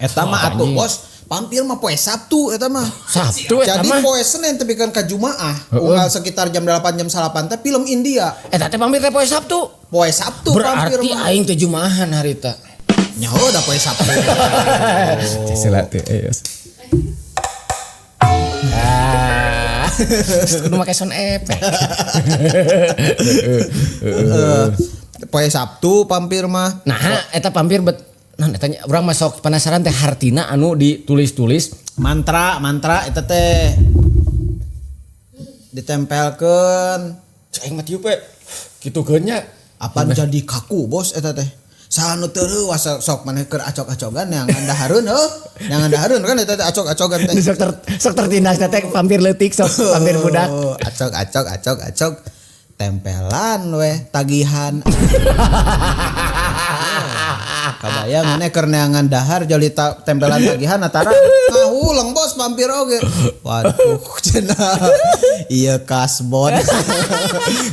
Eta mah atuh bos, pampir mah poe Sabtu eta mah. Sabtu eta Jadi mah. poe Senin tepikeun ka Jumaah, unggal sekitar jam 8 jam 8 teh film India. Eta teh pampir teh poe Sabtu. Poe Sabtu pampir Berarti mah. aing teh Jumaahan harita. Nyaho da poe Sabtu. Sila teh yes. Ah. Kudu make sound effect. Poe Sabtu pampir mah. Nah, eta pampir bet nah eta nya urang mah sok penasaran teh hartina anu ditulis-tulis Mantra, mantra eta teh ditempelkeun. Cek aing mah tiup we. Kitu keun nya. Apan jadi kaku bos eta teh. Saha nu teu reuas sok maneh keur acok-acogan yang dahareun heuh. Yang dahareun kan eta teh acok-acogan teh. Sok tertindas teh pampir leutik sok pampir budak. Oh, acok acok acok acok tempelan weh tagihan. Kabayang maneh keur neangan dahar joli tempelan tagihan atara ngahuleng bos pampir oge. Waduh cenah. Iya kasbon.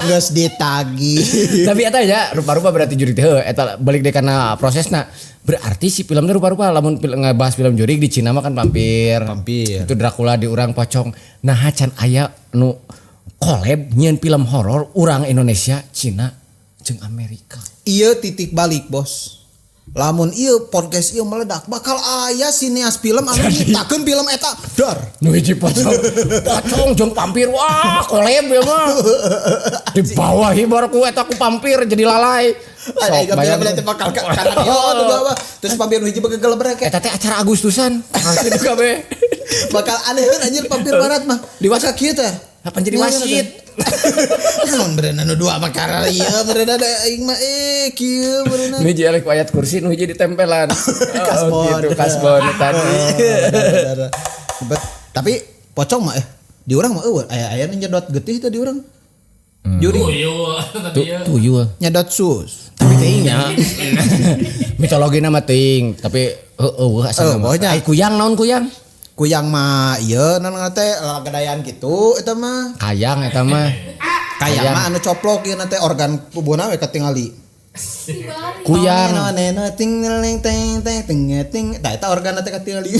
Geus ditagih. Tapi eta ya rupa-rupa berarti jurig teh heuh, eta balik deui kana prosesna. Berarti si filmnya rupa-rupa lamun ngebahas film jurig di Cina mah kan vampir. Vampir. Itu Dracula di urang pocong. Nah can aya nu collab nyieun film horor urang Indonesia, Cina jeung Amerika. Ieu titik balik bos. Lamun ieu podcast ieu meledak bakal aya sineas film anu nyiptakeun film eta dar. Nu hiji pocong, pocong jeung vampir wah collab ya mah. Di bawah hibar ku eta ku vampir jadi lalai. Sok Sok bayang teh bakal ka kana ieu tuh bawah. Terus vampir nu hiji begegelebrek. Eta teh acara Agustusan. Gitu kabeh. Bakal aneh anjir vampir barat mah. Di wasit. Kieu teh. Apa jadi wasit? Naon berenang nu dua mah karena ieu berenang da aing mah kieu berenang. Nu hiji elek ku ayat kursi, nu hiji ditempelan. Kasbon. Oh, gitu kasbon tadi. Tapi pocong mah di urang mah eueuh aya-aya nu nyedot getih teh di urang. Juri Tuyul tadi ya. Tuyul. nyedot sus. Tapi teuing nya. Mitologina mah teuing, tapi heueuh asal Oh, pokoknya. Ai kuyang naon kuyang? Kuyang mah ieu naon teh lalagedayan kitu eta mah. Kayang eta mah. Kayang mah anu coplok ieu teh organ tubuhna we katingali. Kuyang. Neno ting ting ting ting ting ting. Tah eta organ teh katingali.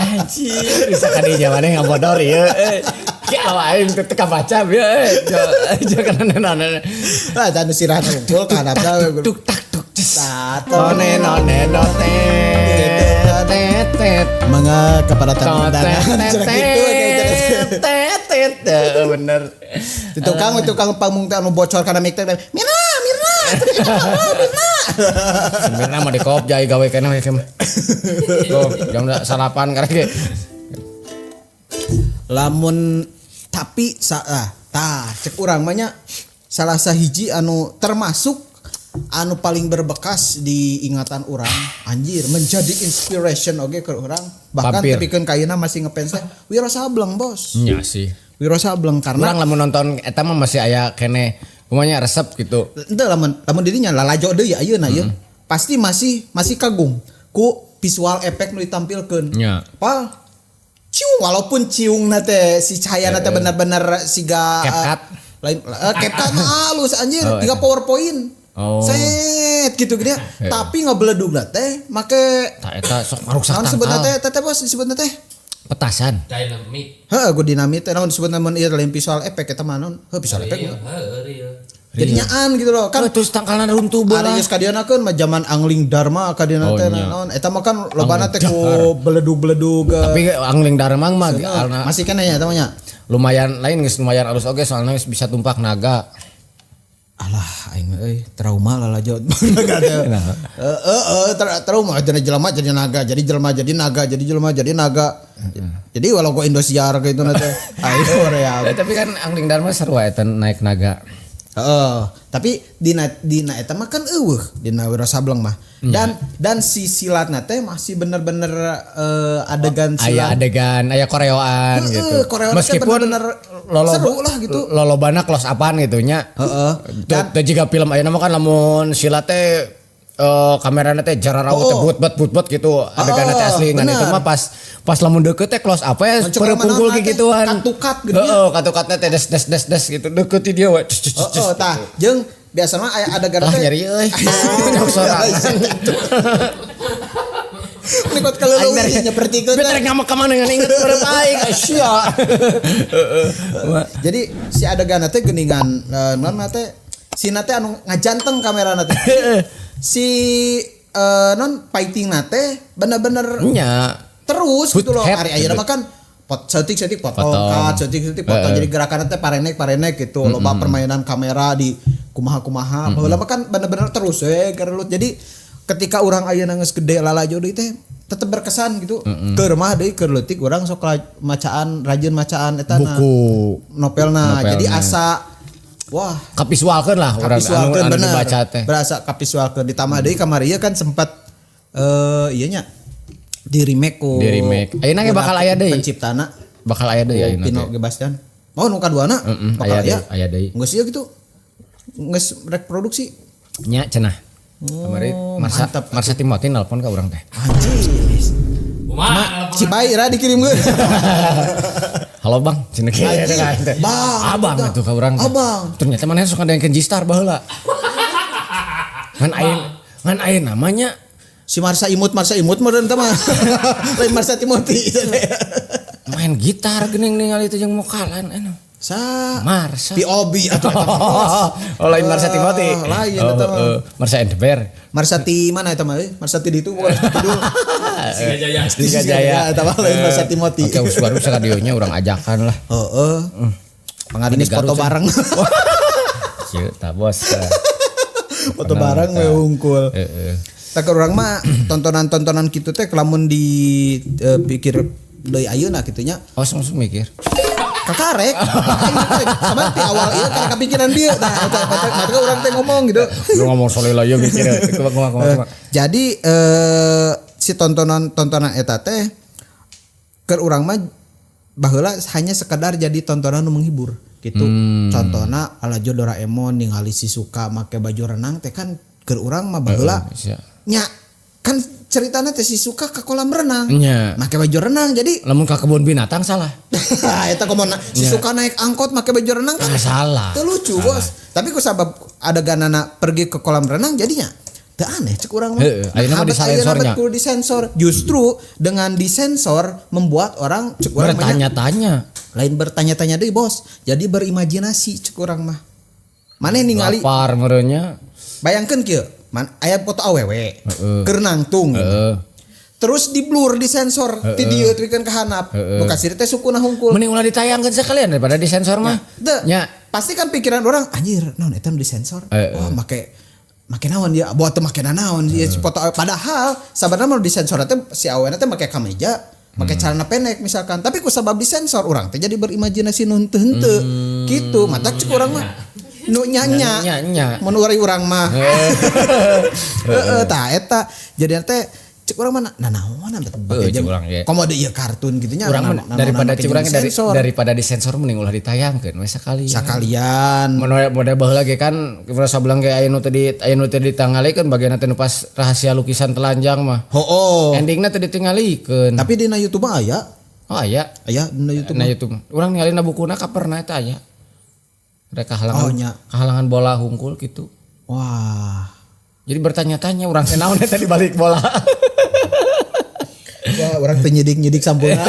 Anjir, bisa ka dinya maneh ngabodor ieu. Ki awa aing teu teu kabaca bieu euy. Jangan nenen. Lah eta anu sirahna unggul ka handapna. Tuk tak tuk ces. Tah, None none no tet tet tet. Mangga kepada tamu Tet undangan tet cenah kitu tet tet tet. Bener. Di tukang pamung teh anu bocor kana mic teh. Mirna, Mirna. Mirna. Sebenarnya mah di kop jai gawe keneh we mah. Tuh, jam salapan karek ge. Lamun tapi tah cek urang mah nya salah sahiji anu termasuk anu paling berbekas di ingatan urang anjir menjadi inspiration oge ke urang bahkan tepikeun ka ayeuna masih ngefans teh Wiro Sableng bos. Nya sih. Wiro Sableng karena urang lamun nonton eta mah masih aya keneh kumanya resep gitu. Henteu lamun dirinya lalajo deui ayeuna ieu pasti masih kagum ku visual efek nu ditampilkeun. Nya. Pal ciung walaupun ciungna teh si cahayana teh bener-bener siga CapCut. Lain CapCut mah halus anjir, Oh, tiga PowerPoint. Oh. Set gitu gede. Tapi ngabeledugna teh make tah eta sok maruksak naon tangkal. sebutna teh teh bos disebutna teh? Petasan. Dynamic. Heeh, gue dinamit teh naon disebutna mun ieu lain visual effect eta mah naon? Heuh visual effect. Heeh, iya. Jadi nyaan gitu loh kan. Kan terus tangkalna runtuh bola. Ari geus kadienakeun mah zaman Angling Dharma kadieuna teh naon eta mah kan lobana teh ku beledug-beledug. Tapi Angling Dharma mah masih keneh nya eta mah nya. Lumayan lain geus lumayan alus oge soalna geus bisa tumpak naga. Alah aing euy trauma lalajo naga teh. Heeh trauma jadi jelema jadi naga, jadi jelema jadi naga, jadi jelema jadi naga. Jadi walau ku Indosiar gitu na teh. Aing Korea. Tapi kan Angling Dharma seru eta naik naga. Tapi dina eta mah kan eueuh dina Wiro Sableng mah. Dan si silatna teh masih bener-bener adegan silat. Aya adegan, aya koreoan gitu. Koreoan meskipun bener-bener seru lah gitu. Lolobana close upan gitu nya. Heeh. Dan jika film ayeuna mah kan lamun silat teh kamerana teh jararau teh but-but gitu adeganna teh asli ngan itu mah pas lamun deukeut teh close up ya perepungkul gituan. Katukat gitu. Heeh, katukatna teh des des des des gitu deukeut di dia we. Heeh, tah jeung biasana aya adegan Lah teh nyeri euy. Nyok sorangan. Nikot kaleuleung nyepertikeun. Bener ngamak ka mana ngan inget urang aing sia. Jadi si adegan teh geuningan naon teh sina teh anu ngajanteng kamerana teh. Si non fighting teh bener-bener Nya. terus gitu loh. Head, Ari ayeuna gitu. mah kan pot setik-setik potong, Potong. cut, setik-setik potong. Jadi gerakan teh parenek-parenek gitu. Loba permainan kamera di kumaha-kumaha. Baheula mah kan bener-bener terus we gerelut. Jadi ketika urang ayeuna geus gede lalajo deui teh tetep berkesan gitu. Keur mah deui keur leutik urang sok macaan rajin macaan eta na. Buku. Novelna. Novelna. Jadi asa wah Kapisualkeun lah urang anu kapisualkeun anu bener. dibaca teh. Berasa kapisualkeun ditambah deui kamari ieu kan sempat ieu nya di remake ku Di remake. Ayeuna ge bakal aya deui. Penciptana Bakal aya deui ayeuna Pino teh. Gebastian. Oh nu kaduana bakal Aya deui, aya deui. Geus ieu gitu. Geus reproduksi. Nya cenah. Kamari Marsa mantap. Marsa Timothy nelpon ka urang teh. Anjir. Kumaha Si bae ira dikirim geus. Halo Bang, cenah kieu Anjir. teh. Bang, Abang udah. itu ka urang teh. Abang. Ternyata mana suka dengan G-Star baheula. Ngan aya namanya Si Marsa Imut meureun teh mah. Lain Marsa Timothy. main gitar geuning ningali teh jeung mokalan anu. Sa Marsa. POB atuh eta mah, bos. Oh, lain Marsa Timothy. Ah, lain eta mah. Oh, Marsa Endebear. Marsa Ti mana eta mah euy? Marsa Ti ditu bukan Kidul. Singa Jaya. Singa Jaya. Eta mah lain Marsa Timothy. Oke, baru sakadionya urang ajakan lah. Heeh. Pangadinis Di Garut, foto Cen. bareng. Kieu tah bos. Foto bareng we hungkul. Heeh. Tak urang mah tontonan-tontonan kitu teh lamun di pikir deui ayeuna kitu nya. Oh, langsung mikir. Kakarek. Sama ti awal ieu karek kepikiran dia. Nah, eta maka urang teh ngomong gitu. Lu ngomong soleh ya mikir. Kumaha kumaha kumaha. Jadi si tontonan-tontonan eta teh keur urang mah baheula hanya sekedar jadi tontonan nu menghibur gitu. Contohna alajo Doraemon ningali si Suka make baju renang teh kan keur urang mah baheula Heeh, nya kan ceritana teh si Suka ke kolam renang. Nya. Make baju renang jadi Lamun ka kebun binatang salah. eta komo si Suka naik angkot make baju renang kan Ah, salah. teu lucu bos. Tapi ku sabab adeganana pergi ke kolam renang jadinya teu aneh cek urang mah. Heeh, ayeuna mah abet disensornya. ayeuna kudu disensor. Justru dengan disensor membuat orang cek urang mah nya, Bertanya-tanya. lain bertanya-tanya deui bos. Jadi berimajinasi cek urang mah. Maneh ningali Lapar merenya. bayangkeun kieu, man aya foto awewe Heeh. keur nangtung gitu. Heeh. Terus di blur disensor ti dieu tepikeun ka handap. Nu kasir teh sukuna hungkul. Mending ulah ditayangkeun sekalian daripada disensor mah. Teu. Nya. Pasti kan pikiran orang anjir naon eta nu disensor. Wah make make naon dia buat teu make naon dia foto padahal sabarna mah nu disensor teh si awena teh make kameja, make celana pendek misalkan. Tapi ku sabab disensor urang teh jadi berimajinasi nu henteu-henteu. Gitu, mata cek urang mah nu nya-nya. Nya-nya. Mun urang mah. Heeh, tah eta jadi teh cek urang mah nah naon Heeh, cek urang ge. Komo deui ieu kartun gitu nya. Urang mah daripada cek urang daripada disensor mending ulah ditayangkeun we sakalian. Sakalian. Mun model baheula ge kan rasa belang ge aya nu teu di aya nu teu ditangalikeun bagian teh nu pas rahasia lukisan telanjang mah. Hooh. Endingna teu ditinggalikeun. Tapi dina YouTube mah aya. Oh aya. Aya dina YouTube. Na YouTube. Urang ningalina bukuna kaperna eta aya. Mereka halangan Oh, nya. kahalangan bola hungkul gitu. Wah. Jadi bertanya-tanya urang teh naon eta di balik bola. Wah, urang teh nyidik-nyidik sampulna.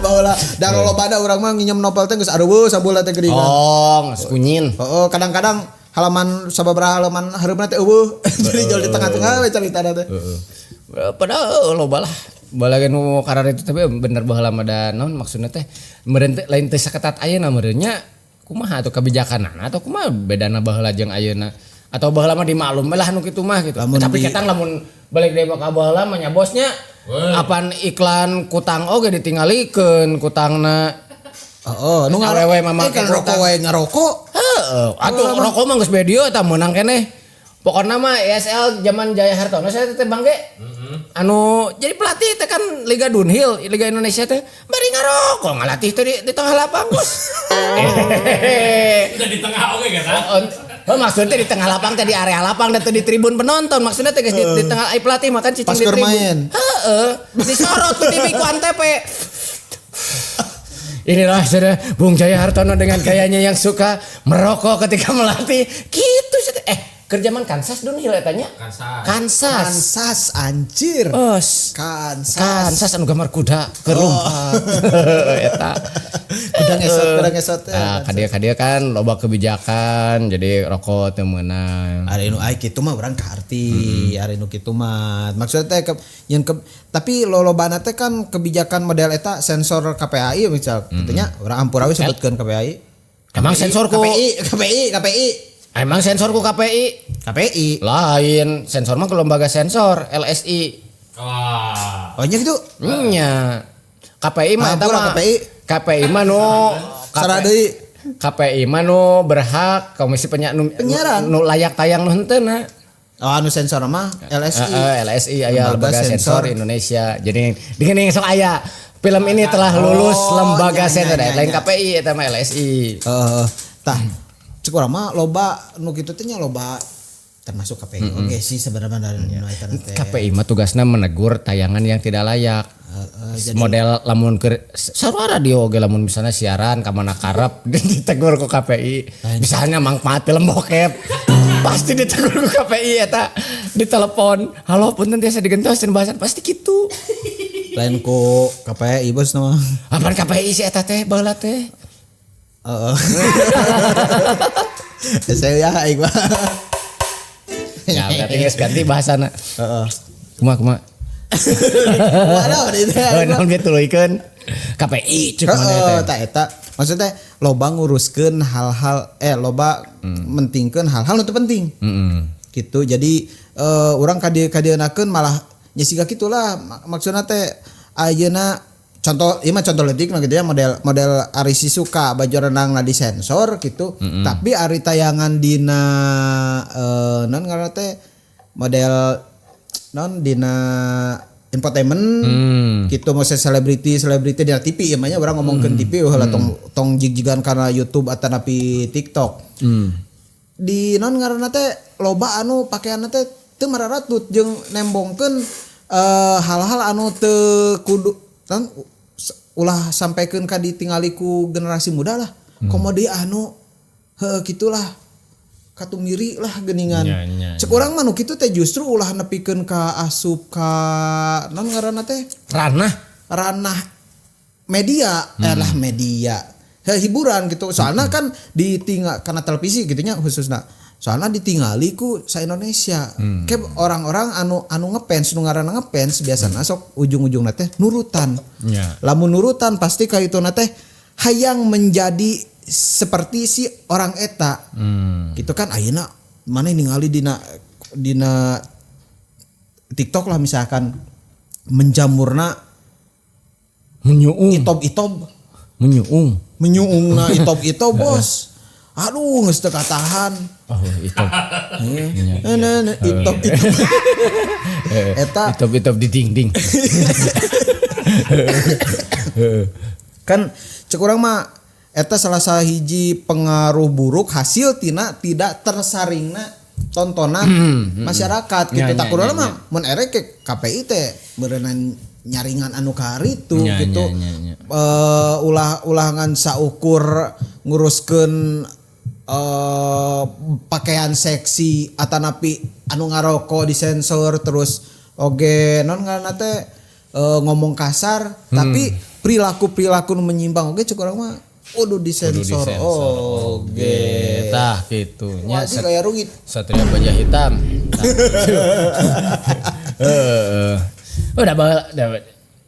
Baheula da lolobana urang mah nginjem novel teh geus areuweuh sampulna teh geuningan. Oh, geus kunyin. Heeh, kadang-kadang halaman sababaraha halaman hareupna teh eueuh. Jadi jual di tengah-tengah we caritana teh. Heeh. Padahal loba lah. Balaga nu karar itu tapi bener baheula mah da naon maksudna teh meureun teh lain teh saketat ayeuna meureun nya kumaha atau kebijakanana atau kumaha bedana baheula jeung ayeuna atau baheula mah dimaklum lah nu kitu mah gitu. Lamun Tapi ketang lamun balik deui mah ka baheula mah nya bosnya apan iklan kutang oge ditinggalikeun kutangna. Heeh, nu Awewe mah make kan rokok kutang. wae ngarokok. Heeh, atuh rokok mah geus beda eta meunang keneh. Pokokna mah ESL zaman Jaya Hartono saya teh Bang ge. Anu jadi pelatih teh kan Liga Dunhill, Liga Indonesia teh bari ngarokok ngalatih teh di tengah lapang bos. Udah di tengah oke kan? Oh, maksudnya di tengah lapang teh di area lapang dan teh di tribun penonton maksudnya teh geus di tengah ai pelatih makan cicing Pas di keur tribun. main. Heeh, disorot ku TV ku Antep. Inilah sudah Bung Jaya Hartono dengan gayanya yang suka merokok ketika melatih. Gitu sih. Kerjaman Kansas dun heula eta nya. Kansas. Kansas. Kansas anjir. Os. Kansas. Kansas anu gambar kuda keur lompat. Eta. Kuda ngesot, kuda ngesot. Nah, kadia-kadia kan loba kebijakan jadi rokok teu meunang. Ari nu ai kitu mah urang kaharti, ari nu kitu mah. Maksudnya teh tapi lolobana teh kan kebijakan model eta sensor KPAI misal kitu nya urang ampura we sebutkeun KPAI. Emang sensor ku KPI. Emang sensor ku KPI? KPI. Lain, sensor mah ke lembaga sensor LSI. Wah. Oh nya kitu. Nya. KPI mah eta mah KPI. KPI mah nu Sarah deui. KPI mah nu berhak komisi penyiaran nu layak tayang nu henteu na. Oh anu sensor mah LSI. LSI aya lembaga sensor Indonesia. Jadi dengan sok aya film ini telah lulus lembaga sensor lain KPI eta mah LSI. Heeh. Tah cek urang mah loba nu kitu teh nya loba termasuk KPI. Oke sih sebenarnya dari nu eta teh. KPI mah tugasna menegur tayangan yang tidak layak. Jadi model lamun keur sarua radio oge lamun misalnya siaran ka mana karep ditegur ku KPI. Misalnya Mang Paat film bokep pasti ditegur ku KPI eta ditelepon, "Halo punten tiasa digentosin bahasan." Pasti kitu. Lain ku KPI bos nama. Apaan KPI sih eta teh baheula teh? Heeh. Saya ya aing mah. Ya berarti geus ganti bahasana. Heeh. Kumaha. Waduh, itu. Naon ge tuluikeun KPI cek mana teh. Eta eta. Maksudnya loba nguruskeun hal-hal loba mentingkeun hal-hal nu teu penting. Gitu. Jadi urang kadieunakeun malah nya siga kitulah maksudna teh ayeuna contoh ieu mah contoh leutik mah gitu ya model Ari Sisuka baju renang na disensor gitu. Tapi ari tayangan dina non ngaranna teh model non dina infotainment gitu maksudnya selebriti dina TV ieu mah nya urang ngomongkeun TV heula tong jig-jigan kana YouTube atanapi TikTok. Di non ngaranna teh loba anu pakeanna teh teu mararatut jeung nembongkeun hal-hal anu teu kudu kan ulah sampaikeun ka ditingali ku generasi muda lah. Komo deui anu heuh kitulah katumiri lah geuningan. Cek urang mah nu kitu teh justru ulah nepikeun ka asup ka naon ngaranna teh ranah media lah media hiburan gitu. Soalna kan ditinggal kana televisi gitu nya khususna. Soalna ditingali ku sa Indonesia. Ke orang-orang anu ngefans nu ngaranna ngefans biasana sok ujung-ujungna teh nurutan. Lamun nurutan pasti ka ituna teh hayang menjadi seperti si orang eta. Gitu kan ayeuna mana ningali dina TikTok lah misalkan menjamurna menyuung itob-itob menyuungna itob-itob bos. Aduh geus teu katahan. Oh, itob. Itob itob. Eta itob-itob di dinding. Kan cek urang mah eta salah sahiji pengaruh buruk hasil tina tidak tersaringna tontonan masyarakat gitu. Tak kurang mah mun erek ke KPI teh meureunnan nyaringan anu karitu gitu. Ulah ngan saukur nguruskeun pakaian seksi atanapi anu ngaroko disensor terus oge non ngaranna teh ngomong kasar tapi perilaku-perilaku nu menyimpang oge cek urang mah kudu disensor oge. Tah kitu nya kayak rugit Satria Baja Hitam. Udah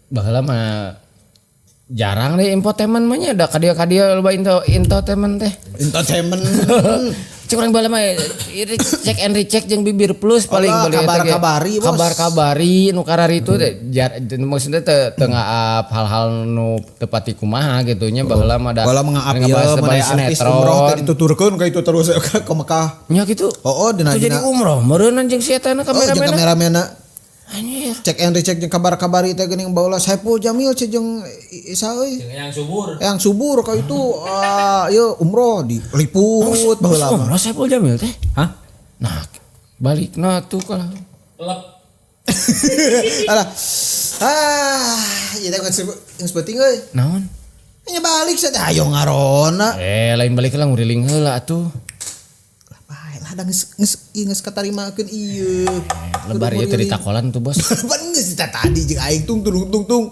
baheula mah jarang deh infotainment mah nya da kadia-kadia loba infotainment teh. Infotainment. Cek urang baheula mah cek and recheck jeung bibir plus paling beli kabar-kabari bos. Kabar-kabari nu kararitu teh maksudnya teu ngaap hal-hal nu teu pati kumaha gitu nya baheula mah da. Baheula mah ngaap ieu mun artis umroh teh dituturkeun ka itu terus ke Mekah. Nya kitu. Oh, dina jadi umroh meureun jeung si eta na kameramena. Oh, jeung kameramena. Anjir. Cek and recheck jeung kabar-kabari teh geuning baheula Saiful Jamil jeung Isa euy. Jeung yang subur. Yang subur ka itu ieu umroh diliput baheula mah. Umroh Saiful Jamil teh? Hah? Nah, balikna tuh kalah. Lep. Alah. Ah, ieu teh geus penting euy. Naon? Nya balik sia teh ayo ngarona. Lain balik lah nguriling heula atuh. Lah bae lah da geus geus ieu geus katarimakeun ieu. Lebar ieu teh ditakolan tuh bos. Pan geus tadi jeung aing tung tung tung tung.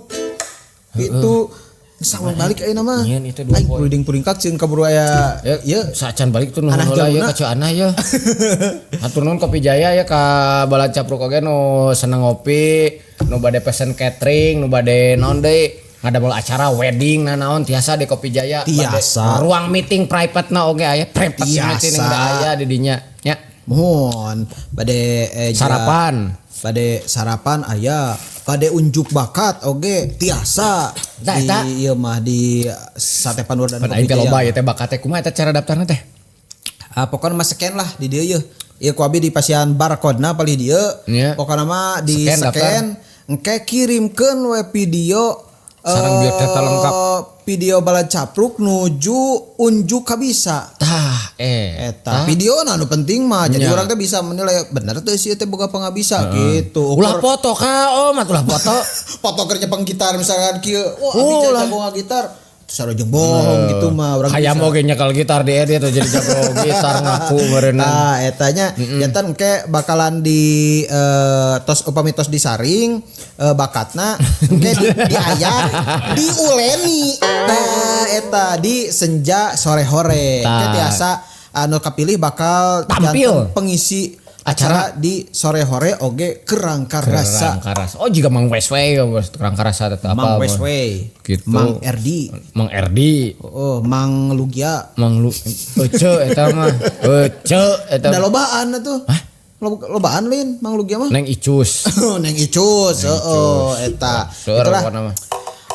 Gitu. Geus balik ayeuna mah. Nyeun itu dua Aing poe. puring-puringkak sieun kaburu aya Ya, ieu saacan balik tuh nuhun Anah heula ya jauna. ka Ceu Anah ya. Hatur nuhun Kopi Jaya ya ka Balad Capruk oge nu seneng ngopi, nu bade pesen catering, nu bade naon deui, ngadamel acara wedding na naon tiasa di Kopi Jaya. Bade Tiasa. Ruang meeting private na oge aya, private Tiasa. meeting da aya di dinya. Nya. Mohon bade Sarapan. Bade sarapan aya, bade unjuk bakat oge tiasa. Tah, eta. Di ieu mah di Sate Pandur dan Pan aing teh loba ieu teh bakat teh kumaha eta cara daftarna teh? Ah, pokokna mah scan lah di dieu yeuh. Ieu ku abi di pasian barcode-na palih dieu. Nya. Pokokna mah di Scan, daftar. scan engke kirimkeun we video Sareng biodata lengkap. Video balad capruk nuju unjuk kabisa. Tah, Eta video nu penting mah jadi Nya. orang teh bisa menilai bener teu sih teh boga pangabisa gitu. Ulah foto ka om atuh ulah foto. Foto kerja penggitar misalkan kieu. Wah, abi Ulah. jago gitar. Terus ada jeung bohong gitu mah urang Hayam bisa. oge nyekel gitar di edit jadi jago gitar ngaku meureunna. Nah, etanya jantan engke bakalan di tos upami tos disaring bakatna engke diayak diuleni. Nah, eta di senja sore-hore. Engke Tah. tiasa anu kapilih bakal Tampil. janten pengisi acara di sore-hore oge kerangka rasa. Kerangka rasa. Oh juga Mang Wesway bos kerangka rasa tetap Mang apa. Wesway, Gitu. Mang Erdi, Mang Erdi, oh, Mang Lugia. Mang Lu Ece eta mah. Ece eta. Da lobaan atuh. Hah? Lobaan lin Mang Lugia mah. Neng Icus. Neng Icus, heeh eta. Seueur Itulah. pokona mah.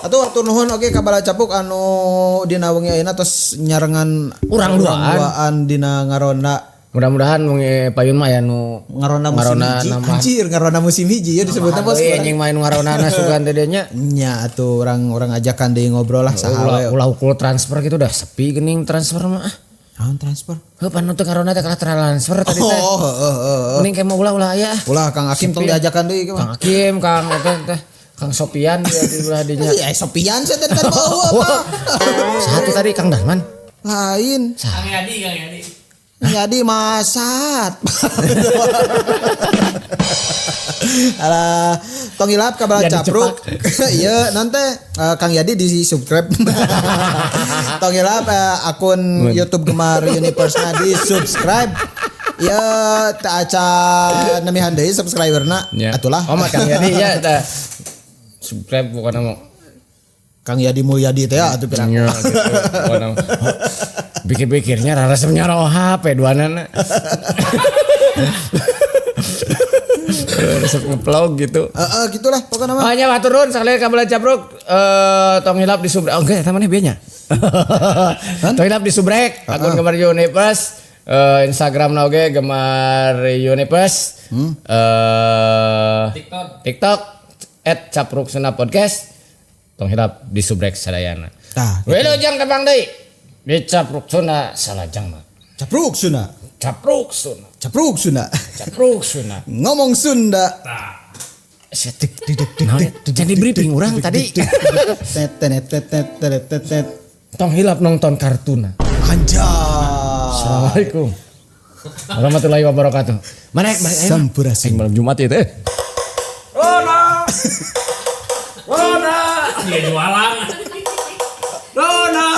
Atuh atur nuhun oge ka Balad Capruk anu dina wengi ayeuna tos nyarengan Urang duaan. duaan dina ngaronda Mudah-mudahan wengi payun mah aya nu ngaronda musim Ngarona hiji. nambah. Anjir ngarona musim hiji ya disebutna bos. Euy, anjing main ngaronana sugan teh nya. Nya atuh urang-urang ajakan deui ngobrol lah saha Ulah we. ulah ukul transfer gitu dah sepi geuning transfer mah. ah. Naon transfer? Heuh pan teu ngarona teh kalah transfer tadi teh. Oh, heeh heeh. Mending kayak mau ulah-ulah aya. Ulah Kang Hakim tong diajakan deui Kang Hakim, Kang eta teh, Kang Sopian dia di belah dinya. Ya Sopian saya tadi kan bau apa? Satu tadi Kang Darman. Lain. Kang Yadi, Kang Yadi. Jadi masat. Alah, tong hilap ka Balad Jadi Capruk. Iya, nanti Kang Yadi di subscribe. Tong hilap akun YouTube Gemar Universe-na di subscribe. Ya, tak aca namihan deui subscriberna. Ya. Atulah. Oh, mah Kang Yadi ya teh. Subscribe bukan mau. Kang Yadi Mulyadi teh atuh pirang. Ya, gitu. Pokona mah. Pikir-pikirnya rara resepnya roh HP duanana. Resep ngeplog gitu. Heeh, gitulah pokoknya mah. Oh nya matur nuhun sakali ka Balad Capruk tong hilap di subrek. Oh enggak eta maneh bieu nya. Tong hilap di subrek akun Gemar Universe, Instagram na oge Gemar Universe. TikTok. TikTok @capruksunapodcast. Tong hilap di subrek sadayana. Tah, gitu. Wilujeng tepang deui. Di Capruk Sunda salajengna. Capruk Sunda. Capruk Sunda. Capruk Sunda. Capruk Sunda. Ngomong Sunda. Jadi briefing orang tadi. Tet tet tet tet tet tet tet. Tong hilap nonton kartuna. Anjay. Assalamualaikum warahmatullahi wabarakatuh. Mana balik ayo. Sampurasun. Aing malam Jumat ya teh. Dia jualan. Rona.